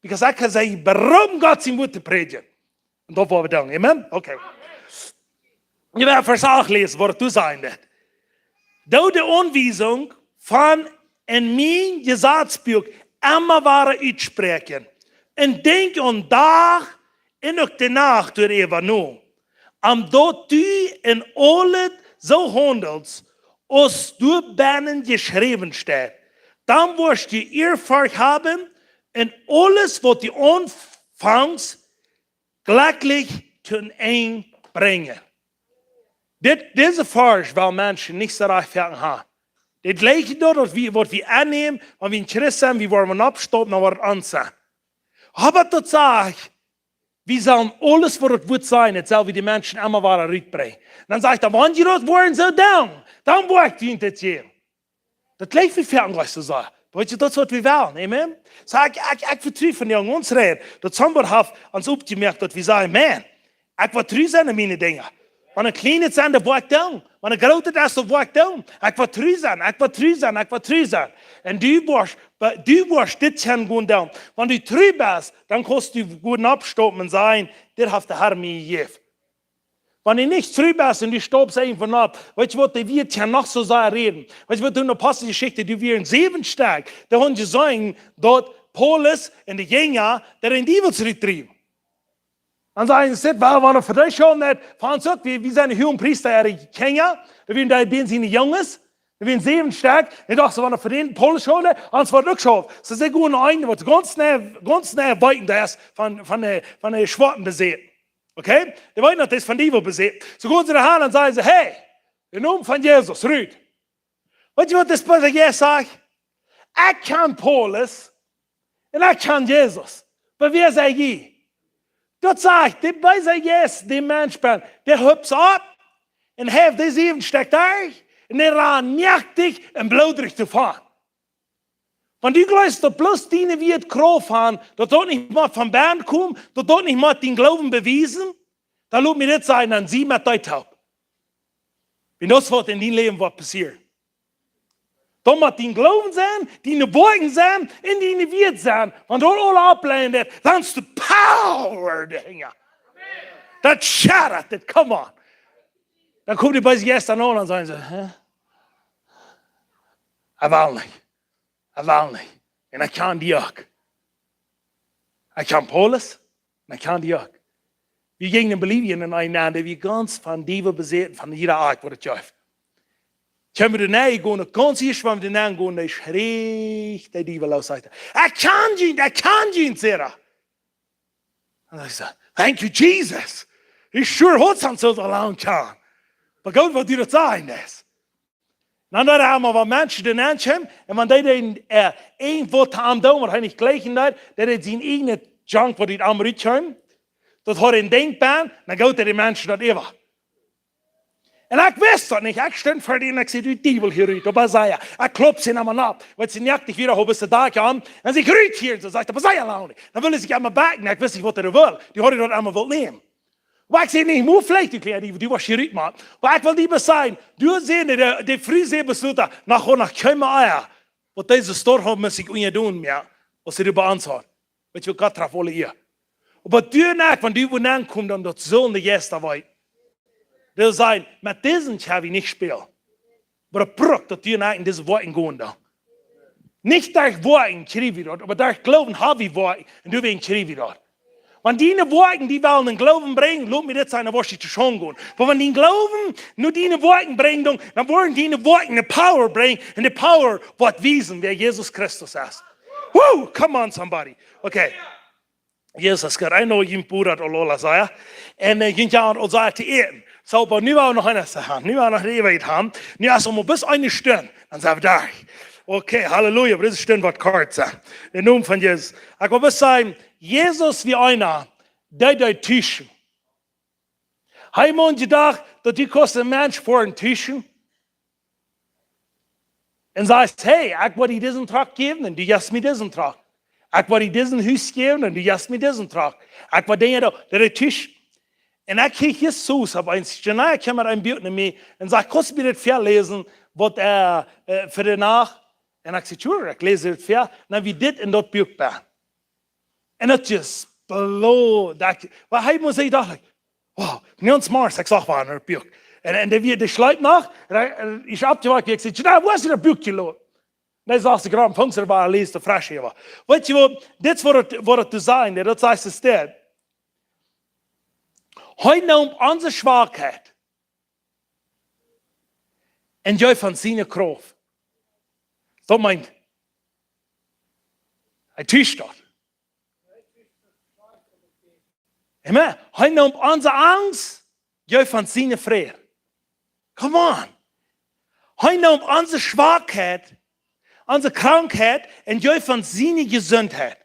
Because ekj kaun sajen, beroopen Gott sien Wuat to prädjen. Un daut woa wie doonen. Amen? Okay. Jie woaren Varsch acht läsen, waut doa sajcht. Doo de Aunwiesunk von en mien Jesazbuak emma wada utspräakjen. Un denkj aun Dach un uk de Nacht doaräwa no, om daut du en aulet soo haundelst, aus doa bennen jeschräwen steit. Dan woascht du Ehrforcht haben, un aules, waut du aunfangst, jlekjlich toom Enj brinjen. Dit, dise Varsch well Menschen nich soo rajcht foaken haben. Dit jlikjt daut, waut wie, waut wie aunnämen, wan wie een Christ sent, wie woaren oppstonen, dan woat et ons sennen. Oba daut sajcht, wie sellen aules, waut et woat sennen, daut sell wie de Menschen emma wada rutbrinjen. Dan sajcht hee, wan jie daut woaren soo doonen, dan woa ekj junt dit jäwen. Daut jlikjt wie foaken nich soo sea. Weetst du, daut es, waut wie wellen. Amen? Saj ekj, ekj, ekj vetru von de Junges räden, daut somebody haft ons oppjemoakt, daut wie sajen, Maun, ekj woa tru sennen en miene Dinja. Wan et kjlienet sent, dan woa ekj doonen. Wan et grootet es, dan woa ekj doonen. Ekj woa tru sennen, ekj woa tru sennen, ekj woa tru sennen. Un du woascht, du woascht dit kjennen gonen doonen. Wan du tru best, dan kaust du gonen oppstonen un sajen, dit haft de Herr mie jejäft. Wan du nich tru best un du stopst eefach opp, weetst du waut, dee woat die noch soo sea räden. Weetst du waut, en Aposteljeschicht, doa wieren säwen Stekj, dee hauden jeseenen, daut Paulus un de Jinja, dee dän Diewel trigjdreewen. Dan säden see, well, wan wie fa dee schauen, daut, fa ons uk, wie, wie sent de Huagepriesta äare Kjinja, dee wieren dee, dee siene Junges, dee wieren säwen Stekj, un dochten, wan wie fa dän Paulus schauen, ons woat uk schauen. See, see gonen eent, waut gaunz nä, gaunz nä weeten, daut es von, von de, von de Schwoaten besaut. Okay? Dee weeten, daut es von Diewel besaut. See gonen doa han un sajen see, hey, em Nomen von Jesus, rut. Weetst du waut dis beesa Jeist sajcht? Ekj kjan Paulus un ekj kjan Jesus. Oba wäa sent jie? Daut sajcht, de beesa Jeist, dee Mensch bennen, dee hupst opp un haft dee säwen Stekj doa un dee rant noaktich un bloodrich doavon. Wan du jleefst, daut bloos diene Wieed Krauft haben, daut daut nich mott von bennen komen, daut daut nich mott dienen Gloowen bewiesen, dan lot mie dit sajen, dan sie met dee toop. Wan daut woat en dien Läwen waut passieren. Dan mott dien Gloowen sennen, diene Woakjen sennen un diene Wieed sennen. Wan daut aules aufleent, dan es de Power doahinja. Daut schadat, daut, come on. Dan komen de beese Jeista aun un sajen see, hä? Ekj well nich. Ekj well nich. Un ekj kjan die uk. Ekj kjan Paulus un ekj kjan die uk. Wie jinjen en Bolivien en eenen Maun, dee wia gaunz von Diewel besaut, von jieda Oat, waut et jeef. Kjeem wie doa nenn gonen, gaunz ieescht, wan wie doa nenn gonen, dee schrieech de Diewel ut, sajcht hee, ekj kjan junt, ekj kjan junt, sajcht hee. Un ekj säd, thank you, Jesus. Ekj sure haud soont soo lang kjanen. Oba goot, waut du daut sajen deist. Dan doa emma waut Menschen doa nenn kjeemen, un wan dee dän, äh, irjentwaut aun am doonen, waut hee nich jlikjen deed, daut hee sien ieejnet Junk, waut ut am rutkjeem, daut haud een Dinkj bennen, dan jeef hee de Menschen daut äwa. Un ekj wist daut nich, ekj stunt ver dän un ekj säd, du Diewel, hia rut, oba see, ekj klopt see emma opp, wiels see noaktich wia, hoolen see daut aun, un see rut hia, un see sajcht, oba see lang nich. Dan wull see sikj emma beujen, ekj wist nich, waut hee wull, dee haud daut emma wullt nämen. Oba ekj säd nich, move, veleicht, du kjlienet Diewel, du woascht hia rut, Maun. Oba ekj well die waut sajen, du säd, de, de Fru säd, besloot, no, no, kjeem mea, waut dise Storm haud, mott ekj unja doonen, jo, aus see doa bie ons haud. Weetst du, Gott traft aule Ea. Oba du un ekj, wan du woa nenn komen, dan daut sellen de Jeista weeten. Dee sajen, met disen kjenn wie nich spälen. Oba daut brukt, daut du un ekj en dise Woakjen gonen dan. Nich derch Woakjen kjrie wie daut, oba derch Gloowen ha wie Woakjen, un du, wäajen kjrie wie daut. Wan diene Woakjen die wellen en Gloowen brinjen, lot mie dit sajen, dan woascht du to Schaund gonen. Oba wan dien Gloowen no diene Woakjen brinjen, dan, dan woaren diene Woakjen de Power brinjen, un de Power woat wiesen, wäa Jesus Christus es. Woo, come on, somebody. Okay. Jesus, Gott, I know you put out all, all, Isaiah. Un, äh, junt haben aul sea to äten. Soo, oba nu well wie noch eent haben. Nu well wie noch eent haben. Nu es et mau bloos eene Stund. Dan sent wie doa. Okay, Halleluja. Oba dise Stund woat kort sennen. Em Nomen von Jesus. Ekj well bloos sajen, Jesus wia eena, dee, dee tuschen. Hee haud jedocht, daut du kaust een Mensch fa een tuschen. Un sajchst, hey, ekj well die disen Truck jäwen, un du jefst mie disen Truck. Ekj well die disen Hus jäwen, un du jefst mie disen Truck. Ekj well Dinja doonen, daut es tuschen. Un ekj kjrieech Jesus opp eemol, Janai kjeem met een Buak no mie un säd, kaust du mie dit väaläsen, waut, äh, äh, fa de Nacht? Un ekj säd, sure, ekj läs dit väa. Dan wia dit en daut Buak bie. Un daut just blew, daut, oba hee must, ekj docht, like, wow, nu ons Mars, ekj sach wua en daut Buak. Un, un dee wia, dee schleep noch, un hee, un ekj oppjewakt, ekj säd, Janai, wua es daut Buak jeloten? Nä, sajcht de Gram, funk se wada, läs de fresche äwa. Weetst waut, dit es waut et, waut et to sajen, daut sajcht de Städ. Hee neem onse Schwakheit un jeef ons siene Krauft. Daut meent, hee tuscht daut. Amen. Hee neem onse Angst, jeef ons siene Fräd. Come on. Hee neem onse Schwakheit, onse Krankheit un jeef ons siene Jesuntheit.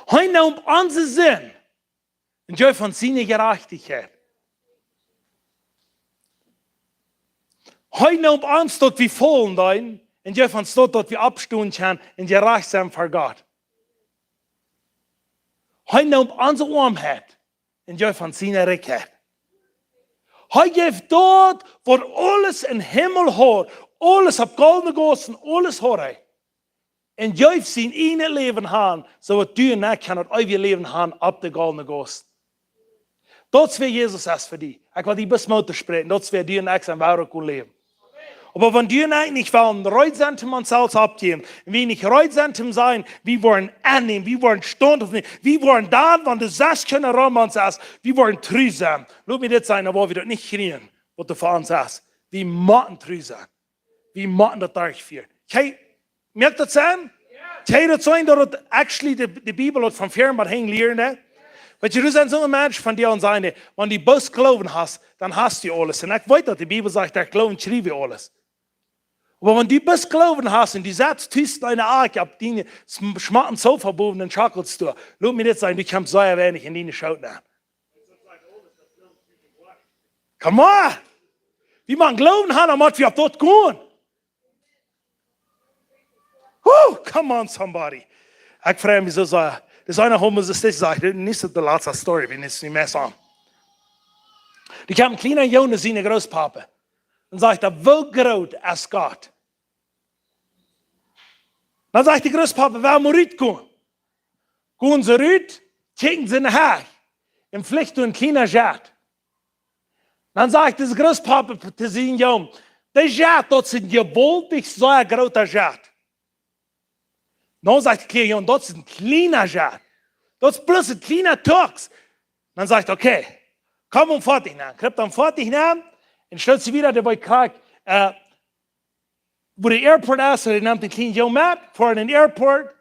Hee neem onse Sind un jeef ons siene Jerajchtichkjeit. Hee neem ons daut wie faulen deeden un jeef ons daut, daut wie oppstonen kjennen un jerajcht sennen ver Gott. Hee neem onse Oamheit un jeef ons siene Rikjheit. Hee jeef daut, waut aules em Himmel haud, aules opp goldne Gossen, aules haud hee. Un jeef sien ieejnet Läwen han, soo daut du un ekj kjennen daut eewje Läwen han opp de goldne Gossen. Daut es wäa Jesus es fa die. Ekj well die bloos Moot toospräakjen, daut es wäa du un ekj sent, wua wie kjennen läwen. Oba wan du un ekj nich wellen reed sennen, om ons selfst auftojäwen, un wie nich reed sennen, om sennen, wie woaren aunnämen, wie woaren staunen, wie woaren dan, wan de sas Kjinja rom ons es, wie woaren tru sennen. Lot mie dit sajen, dan woa wie daut nich kjrieen, waut doa fa ons es. Wie motten tru sennen. Wie motten daut derchfieren. Kjikj, moakt daut Senn? Kjikj, daut sennen, daut et actually de, de Bibel haft von ver bat hinjen lieren, nä? Weetst, doa sent soone Menschen von die aun sennen, wan du bloos Gloowen hast, dan hast du aules. Un ekj weet daut, de Bibel sajcht, derch Gloowen kjrie wie aules. Oba wan du bloos Gloowen hast un du setst tus diene Akj opp dien schm-, schmocket Sofa bowen un schakelst doa, lot mie dit sajen, du kjemst sea weinich en diene Schoot aun. Come on! Wie motten Gloowen han, dan mott wie opp daut gonen. Woo, come on, somebody. Ekj frei mie soo sea. Daut es eena von dise Stekj, sajcht, nich daut de latste Story, wie nich mea sajen. Doa kjemt een kjliena Jung no sienen Grootpapa. Un sajcht hee: "Woo groot es Gott?" Dan sajcht de Grootpapa: "Well wie rutgonen." Gonen see rut, kjikjen see no Hechel. Un flicht doa een kjliena Jet. Dan sajcht de Grootpapa to sienen Jung: "Dee Jet, daut es een jewaultich sea groota Jet." Dan sajcht de kjliena Jung: "Daut es een kjliena Jet. Daut es bloos een kjliena Tuks." Dan sajcht hee: "Okay, komm, om foadich no." Kjript am foadich no un stalt sikj wieda doabie krakjt, äh, wua de Airport es, un hee nemt dän kjlienen Jung met, foaren en dän Airport.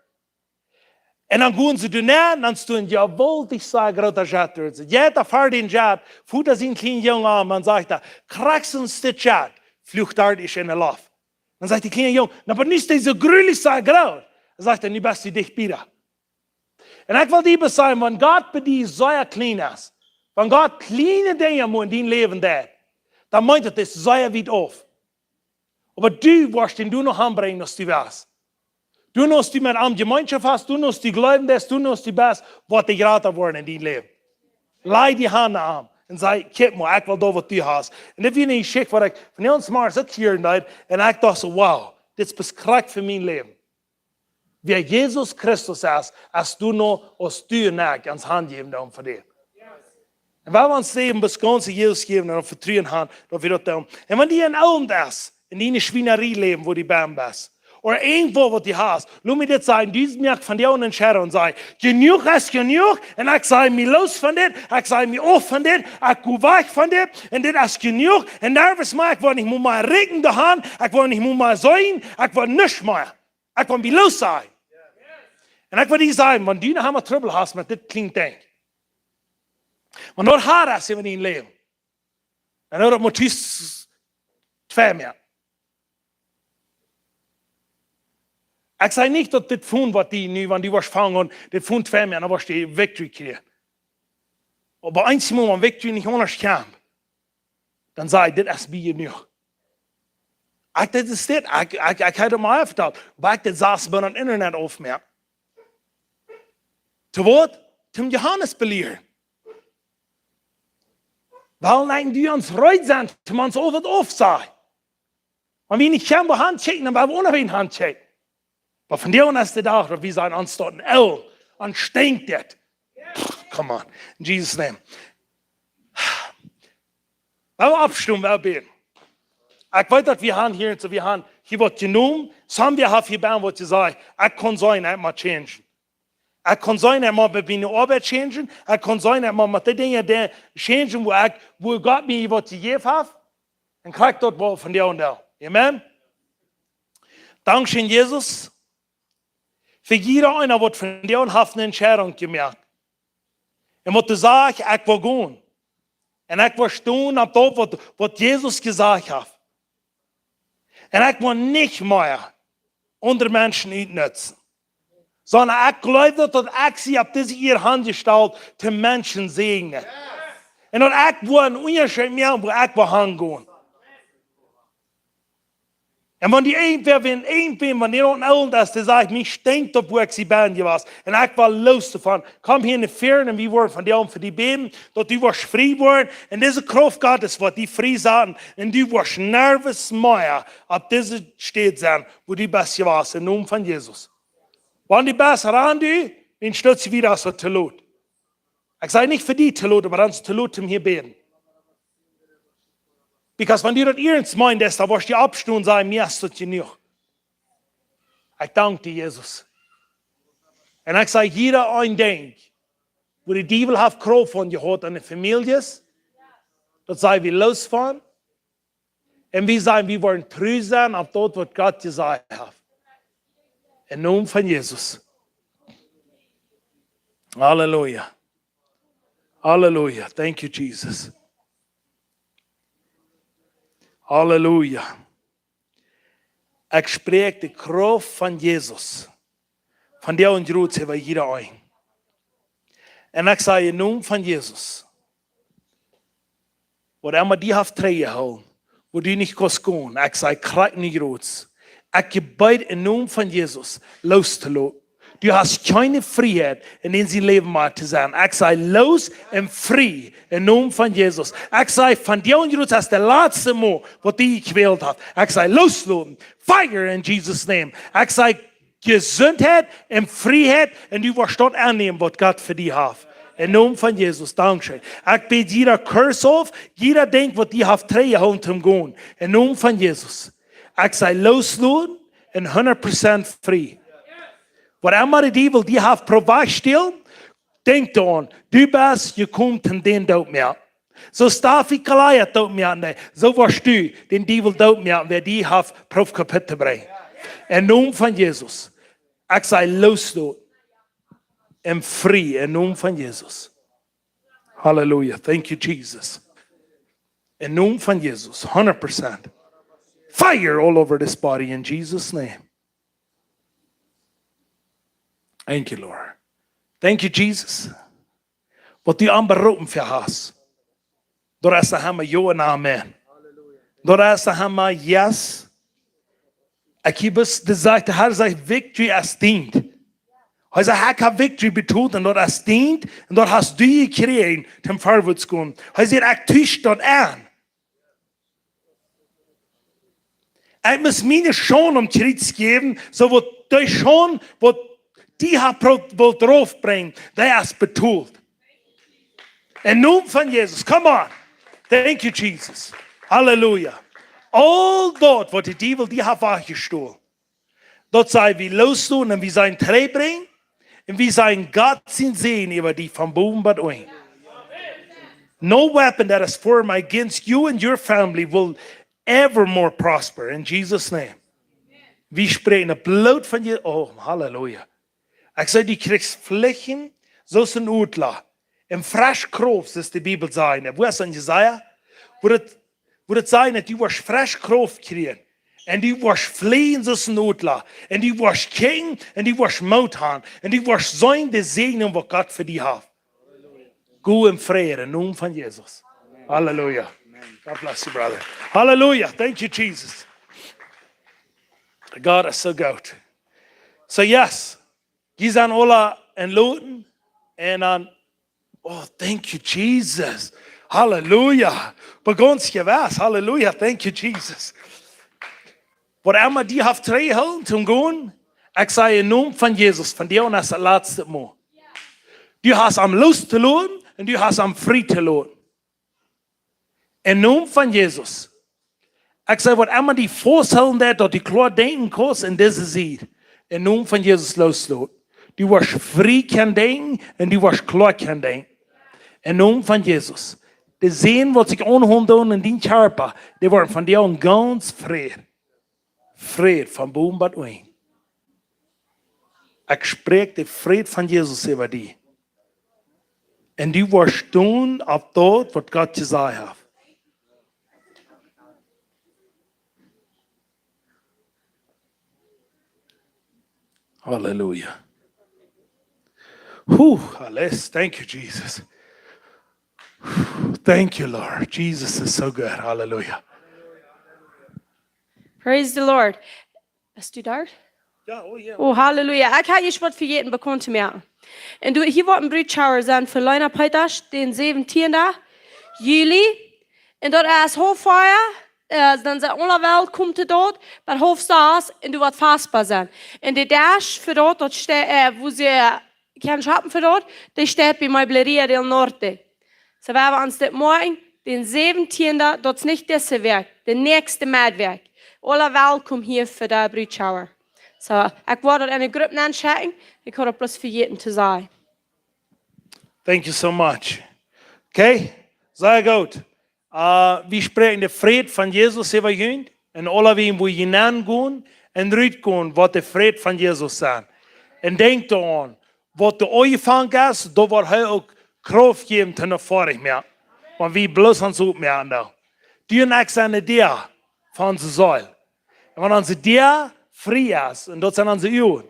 Un dan gonen see doa nenn, dan steit een jewaultich sea groota Jet doa. Jeit hee ver dän Jet, foat hee sienen kjlienen Jung aun, dan sajcht hee: "Krakjt soo aus dit Jet, fluach daut ieescht enne Loft." Dan sajcht de kjliena Jung: "Na, oba nu es dee soo grulich sea groot." Dan sajcht hee: "Nu best du dicht bie." Un ekj well die bloos sajen, wan Gott bie die sea kjlien es, wan Gott kjliene Dinja mott en dien Läwen doonen, dan meent daut, daut es sea wiet auf. Oba du woascht am doano hanbrinjen, aus du west. Du, aus du met am Jemeenschoft hast, du, aus du gloowen deist, du, aus du best, woat hee jrata woaren en dien Läwen. Laj dee Haunt opp am un saj: "Kjikj mol, ekj well daut, waut du hast." Un dit wia eene Jeschicht, waut ekj von ons Mars uk hieren deed. Un ekj docht soo: "Wow, dit es krakjt fa mien Läwen." Wäa Jesus Christus es, es doano, aus du un ekj ons hanjäwen doonen fa dän. Un wan wie ons Läwen bloos gaunz Jesus jäwen un Vetruen han, daut wie daut doonen. Un wan die een Owent es, en diene Schwienarie läwen, wua du bie best, ooda irjentwaut, waut du hast, lot mie dit sajen, du moakst vondoag eene Entscheidunk un sajst: "Jenuach es jenuach, un ekj saj mie loos von dit, ekj saj mie auf von dit, ekj go wajch von dit, un dit es jenuach, un doawäajen mea, ekj well nich mea rieekjen doaraun, ekj well nich mea seenen, ekj well nuscht mea." Ekj kaun mie loos sajen. Un ekj well die sajen, wan du noch emol Trubbel hast met dit kjliene Dinkj, wan daut hia es en dien Läwen, dan hia daut Matäus twee mea. Ekj saj nich, daut dit Phone, waut du nu, wan du woascht fangen, dit Phone twee mea, dan woascht du Victory kjrieen. Oba eent mol, wan Victory nich aundasch kjemt, dan saj ekj: "Dit es mie jenuach." Ekj, dit es dit. Ekj, ekj, ekj hab daut mol vetalt. Oba ekj, dit saust bie daut Internet aufmoaken. Toom waut? Toom Johanes belieren. Well wie nich ons reed sennen, toom ons auf waut aufsajen. Wan wie nich kjennen, wua han kjikjen, dan woa wie aundasch han kjikjen. Oba vondoag es de Dach, daut wie sajen: "Ons steit een Owent, ons stinkjt dit." Come on, in Jesus' name. Well wie oppstonen, well wie bäden. Ekj weet, daut wie han hia, soo wie han Hia woat jenomen, somebody haft hia bie waut jesajcht, ekj kaun sennen, ekj mott changen. Ekj kaun sennen, ekj mott met miene Oabeit changen, ekj kaun sennen, ekj mott met dee Dinja changen, wua ekj, wua Gott mie waut jejäft haft, un kjrie daut woll von die un die. Amen. Dankscheen, Jesus, fa jieda eena waut von die haft eene Entscheidunk jemoakt. Un waut du sajchst, ekj well gonen. Un ekj well stonen opp daut waut, waut Jesus jesajcht haft. Un ekj well nich mea aundre Menschen utnutzen. Sonda ekj jleew daut, daut ekj sie opp dise Ieed aunjestalt, de Menschen säajnen. Un daut ekj well eenen Unjascheet moaken, wua ekj well hangonen. Un wan die irjentwäa, wan irjentwäa, wan dee noch een Oolen es, dee sajcht, mie stinkjt daut, wua ekj sie bie jewast. Un ekj well loos doavon. Komm hia no wieren un wie woaren von die aun fa die bäden, daut du woascht frie woaren. Un dise Krauft Gottes woat die frie saten. Un du woascht nuscht mea opp dise Städ sennen, wua du best jewast, em Nomen von Jesus. Wan du best, ran du, dan stootst du wada, es et to lot. Ekj saj nich fa die to lot, oba dan es et to lot, om hia bäden. Because wan du daut iernst meenst, dan woascht du oppstonen un sajen, mie es daut jenuach. Ekj dank die, Jesus. Un ekj saj, jieda een Dinkj, wua de Diewel haft Krauft aunjehaut aun de Famieljes, daut saj wie loos von. Un wie sajen, wie woaren tru sennen opp daut, waut Gott jesajcht haft. Em Nomen von Jesus. Halleluja. Halleluja. Thank you, Jesus. Halleluja. Ekj spräakj de Krauft von Jesus. Von die un Jroots äwa jieda een. Un ekj saj, em Nomen von Jesus, waut emma die haft trigjjehoolen, wua du nich kaust gonen, ekj saj, krakjt nu Jroots. Ekj jebied em Nomen von Jesus, loos to loten. Du hast kjeene Frieheit, en dän sien Läwen mea to sennen. Ekj saj, loos un frie, em Nomen von Jesus. Ekj saj, von die un Jroots es daut latste Mol, waut die jekjwält haft. Ekj saj, loos loten. Fire in Jesus' name. Ekj saj, Jesuntheit un Frieheit, un du woascht daut aunnämen, waut Gott fa die haft. Em Nomen von Jesus, dankscheen. Ekj bäd jieda Curse auf, jieda Dinkj, waut die haft trigjjehoolen, om to gonen. Em Nomen von Jesus. Ekj saj, loos loten un hundat Prozent frie. Waut emma de Diewel die haft prooft wajch to stälen, denkj doaraun, du best jekomen, om dän doot to moaken. Soo aus David Goliat doot moaken deed, soo woascht du dän Diewel doot moaken, wäa die haft prooft kaputt to brinjen. Em Nomen von Jesus. Ekj saj, loos loten. Un frie, em Nomen von Jesus. Halleluja. Thank you, Jesus. Em Nomen von Jesus. Hundat Prozent. Fire all over this body in Jesus' name. Thank you, Lord. Thank you, Jesus. Waut du aun Berufunk fa hast. Daut es de Hamma, jo un amen. Daut es de Hamma, yes. Ekj hab bloos jesajcht, de Herr sajcht, victory es dien. Hee sajcht, ekj hab victory betolt un daut es dien. Un daut hast du jekjräajen, om verwoats to gonen. Hee sajcht, ekj tusch daut aun. Ekj mott miene Schaund aum Kjriez jäwen, soo woat de Schaund, waut die haft pro-, wult raufbrinjen, dee es betolt. Em Nomen von Jesus, come on. Thank you, Jesus. Halleluja. Aul daut, waut de Diewel die haft wajchjestolen, daut saj wie loosloten un wie sellen trigj brinjen. Un wie sellen Gott sien Säajen äwa die von bowen bat unjen. No weapon that is formed against you and your family will ever more prosper in Jesus' name. Wie spräakjen daut Bloot von Jesus. Oh, halleluja. Ekj saj, du kjrichst Flieen, soo aus een Odla. Un fresche Krauft, sajcht de Bibel, saj wie. Wua es daut en Jesaja? Wua daut, wua daut sajcht, daut du woascht fresche Krauft kjrieen. Un du woascht flieen soo aus een Odla. Un du woascht kjikjen, un du woascht Moot haben. Un du woascht seenen de Säajen, waut Gott fa die haft. Go en Fräd, em Nomen von Jesus. Halleluja. God bless you, brother. Halleluja. Thank you, Jesus. God is so good. So yes, jie sent aula enloten. Un dan, oh, thank you, Jesus. Halleluja. Begons jewast. Halleluja. Thank you, Jesus. Waut emma die haft trigjjehoolen toom gonen, ekj saj em Nomen von Jesus, vondoag es daut latste Mol. Du hast am loos to loten un du hast am frie to loten. Em Nomen von Jesus. Ekj saj, waut emma die fausthoolen deit, daut du kloa denkjen kaust en dise Sied. Em Nomen von Jesus loosloten. Du woascht frie kjennen denkjen un du woascht kloa kjennen denkjen. Em Nomen von Jesus. De Säajen, waut sikj aunhoolen doonen en dien Kjarpa, dee woaren von die aun gaunz frie. Frie von bowen bat unjen. Ekj spräakj de Fräd von Jesus äwa die. Un du woascht doonen opp daut, waut Gott jesajcht haft. Halleluja. Huh, alles. Thank you, Jesus. Thank you, Lord. Jesus is so good. Halleluja. Praise the Lord. Best du doa? Ja, oh ja. Oh, Halleluja. Ekj hab ieescht waut vejäten bekaunt to moaken. Un du, hia woat een Brutshower sennen fa Lena Peetasch, dän säwentienden Juli. Un daut es haulf vea, äh, dan sent aule welkom to daut, bat haulf sas, un du woascht fastboa sennen. Un de Desch fa daut, daut steit, äh, wua see kjennen shoppen fa daut, dee steit bie Mebleria del Norte. Soo, wie haben ons dit Morjen, dän säwentienden, daut es nich dise Wäakj, de näakjste Medwäakj. Aule welkom hia fa de Brutshower. Soo, ekj woa daut enne Grupp nenschekjen, ekj haud daut bloos vejäten to sajen. Thank you so much. Okay, sea goot. Äh, wie spräakjen de Fräd von Jesus äwa junt. Un aulewäajen, wua jie nenn gonen un rut gonen, woat de Fräd von Jesus sennen. Un denkj doaraun, waut de Aunfank es, daut woat hee uk Krauft jäwen toom no väaren moaken. Wan wie bloos ons oppmoaken, dan. Du un ekj sent de Däa von onse Seel. Un wan onse Däa frie es, un daut sent onse Uagen,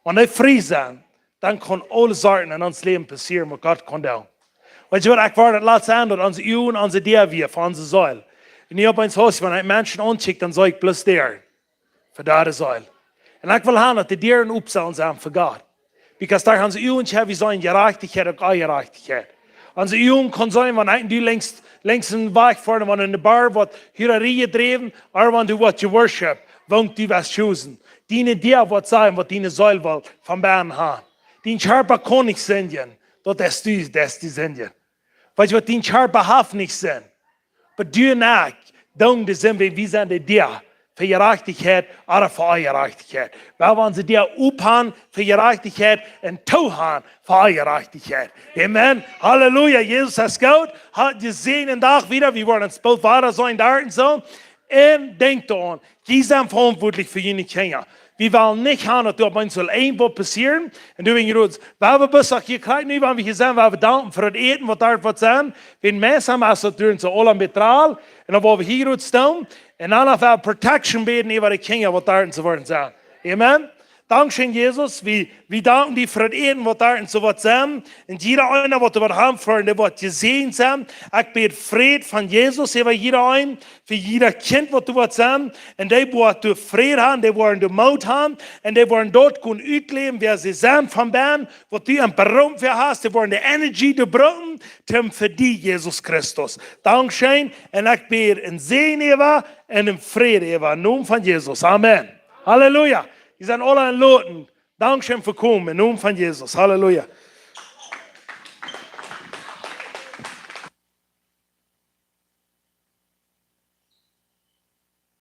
wan dee frie sent, dan kaun aule Sachen en ons Läwen passieren, waut Gott kaun doonen. Weetst du waut, ekj wort daut latst aun, daut onse Uagen onse Däa wieren fa onse Seel. Un hia opp eent Hus, wan ekj Menschen aunkjikj, dan see ekj bloos Däaren fa de Seel. Un ekj well haben, daut de Däaren opp sellen sennen fa Gott. Because derch onse Uagen haben wie seenen Jerajchtichkjeit un Onjerajchtichkjeit. Onse Uagen kjennen seenen, wan eena die linkjs, linkjs een Wajch foaren, wan en de Bar woat Hurarie jedräwen, ooda wan du woascht jeworshipped, waut du woascht choosen. Diene Däa woat sennen, waut diene Seel well von bennen haben. Dien Kjarpa kaun nich sindjen, daut es du, daut es die Sindje. Weetst du waut, dien Kjarpa haft nich Sind. Oba du un ekj, dan de Sind, wie, wie sent de Däa fa Jerajchtichkjeit ooda fa Onjerajchtichkjeit. Wie haben onse Däa opp han fa Jerajchtichkjeit un too han fa Onjerajchtichkjeit. Amen. Halleluja. Jesus es goot. Hab een jesäajenden Dach wada. Wie woaren ons boolt wada seenen doa un soo. Un denkj doaraun, jie sent veauntwuatlich fa june Kjinja. Wie wellen nich haben, daut du opp eemol irjentwaut passieren. Un du, wan du, wie haben bloos hia krakjt nu, wan wie hia sent, wie haben danken fa daut Äten, waut doa woat sennen. Wan meist haben, es daut derch ons aula met Traul. Un dan woa wie hia rut stonen. Un dan woa wie Protection bäden äwa de Kjinja, waut doa en soo woaren sennen. Amen. Dankscheen, Jesus. Wie, wie danken die fa daut Äten, waut doa en soo woat sennen. Un jieda eena, waut doa woat haben fa, dee woat jesäajent sennen. Ekj bäd Fräd von Jesus äwa jieda eenen, fa jieda Kjint, waut doa woat sennen. Un dee woaren doa Fräd haben, dee woaren doa Moot haben. Un dee woaren daut kjennen utläwen, wäa see sent von bennen, waut du an Berufunk fa hast. Dee woaren de Energie doa brucken, toom fa die, Jesus Christus. Dankscheen. Un ekj bäd een Säajen äwa un een Fräd äwa. Em Nomen von Jesus. Amen. Halleluja. Jie sent aula entloten. Dankscheen fa komen. Em Nomen von Jesus. Halleluja.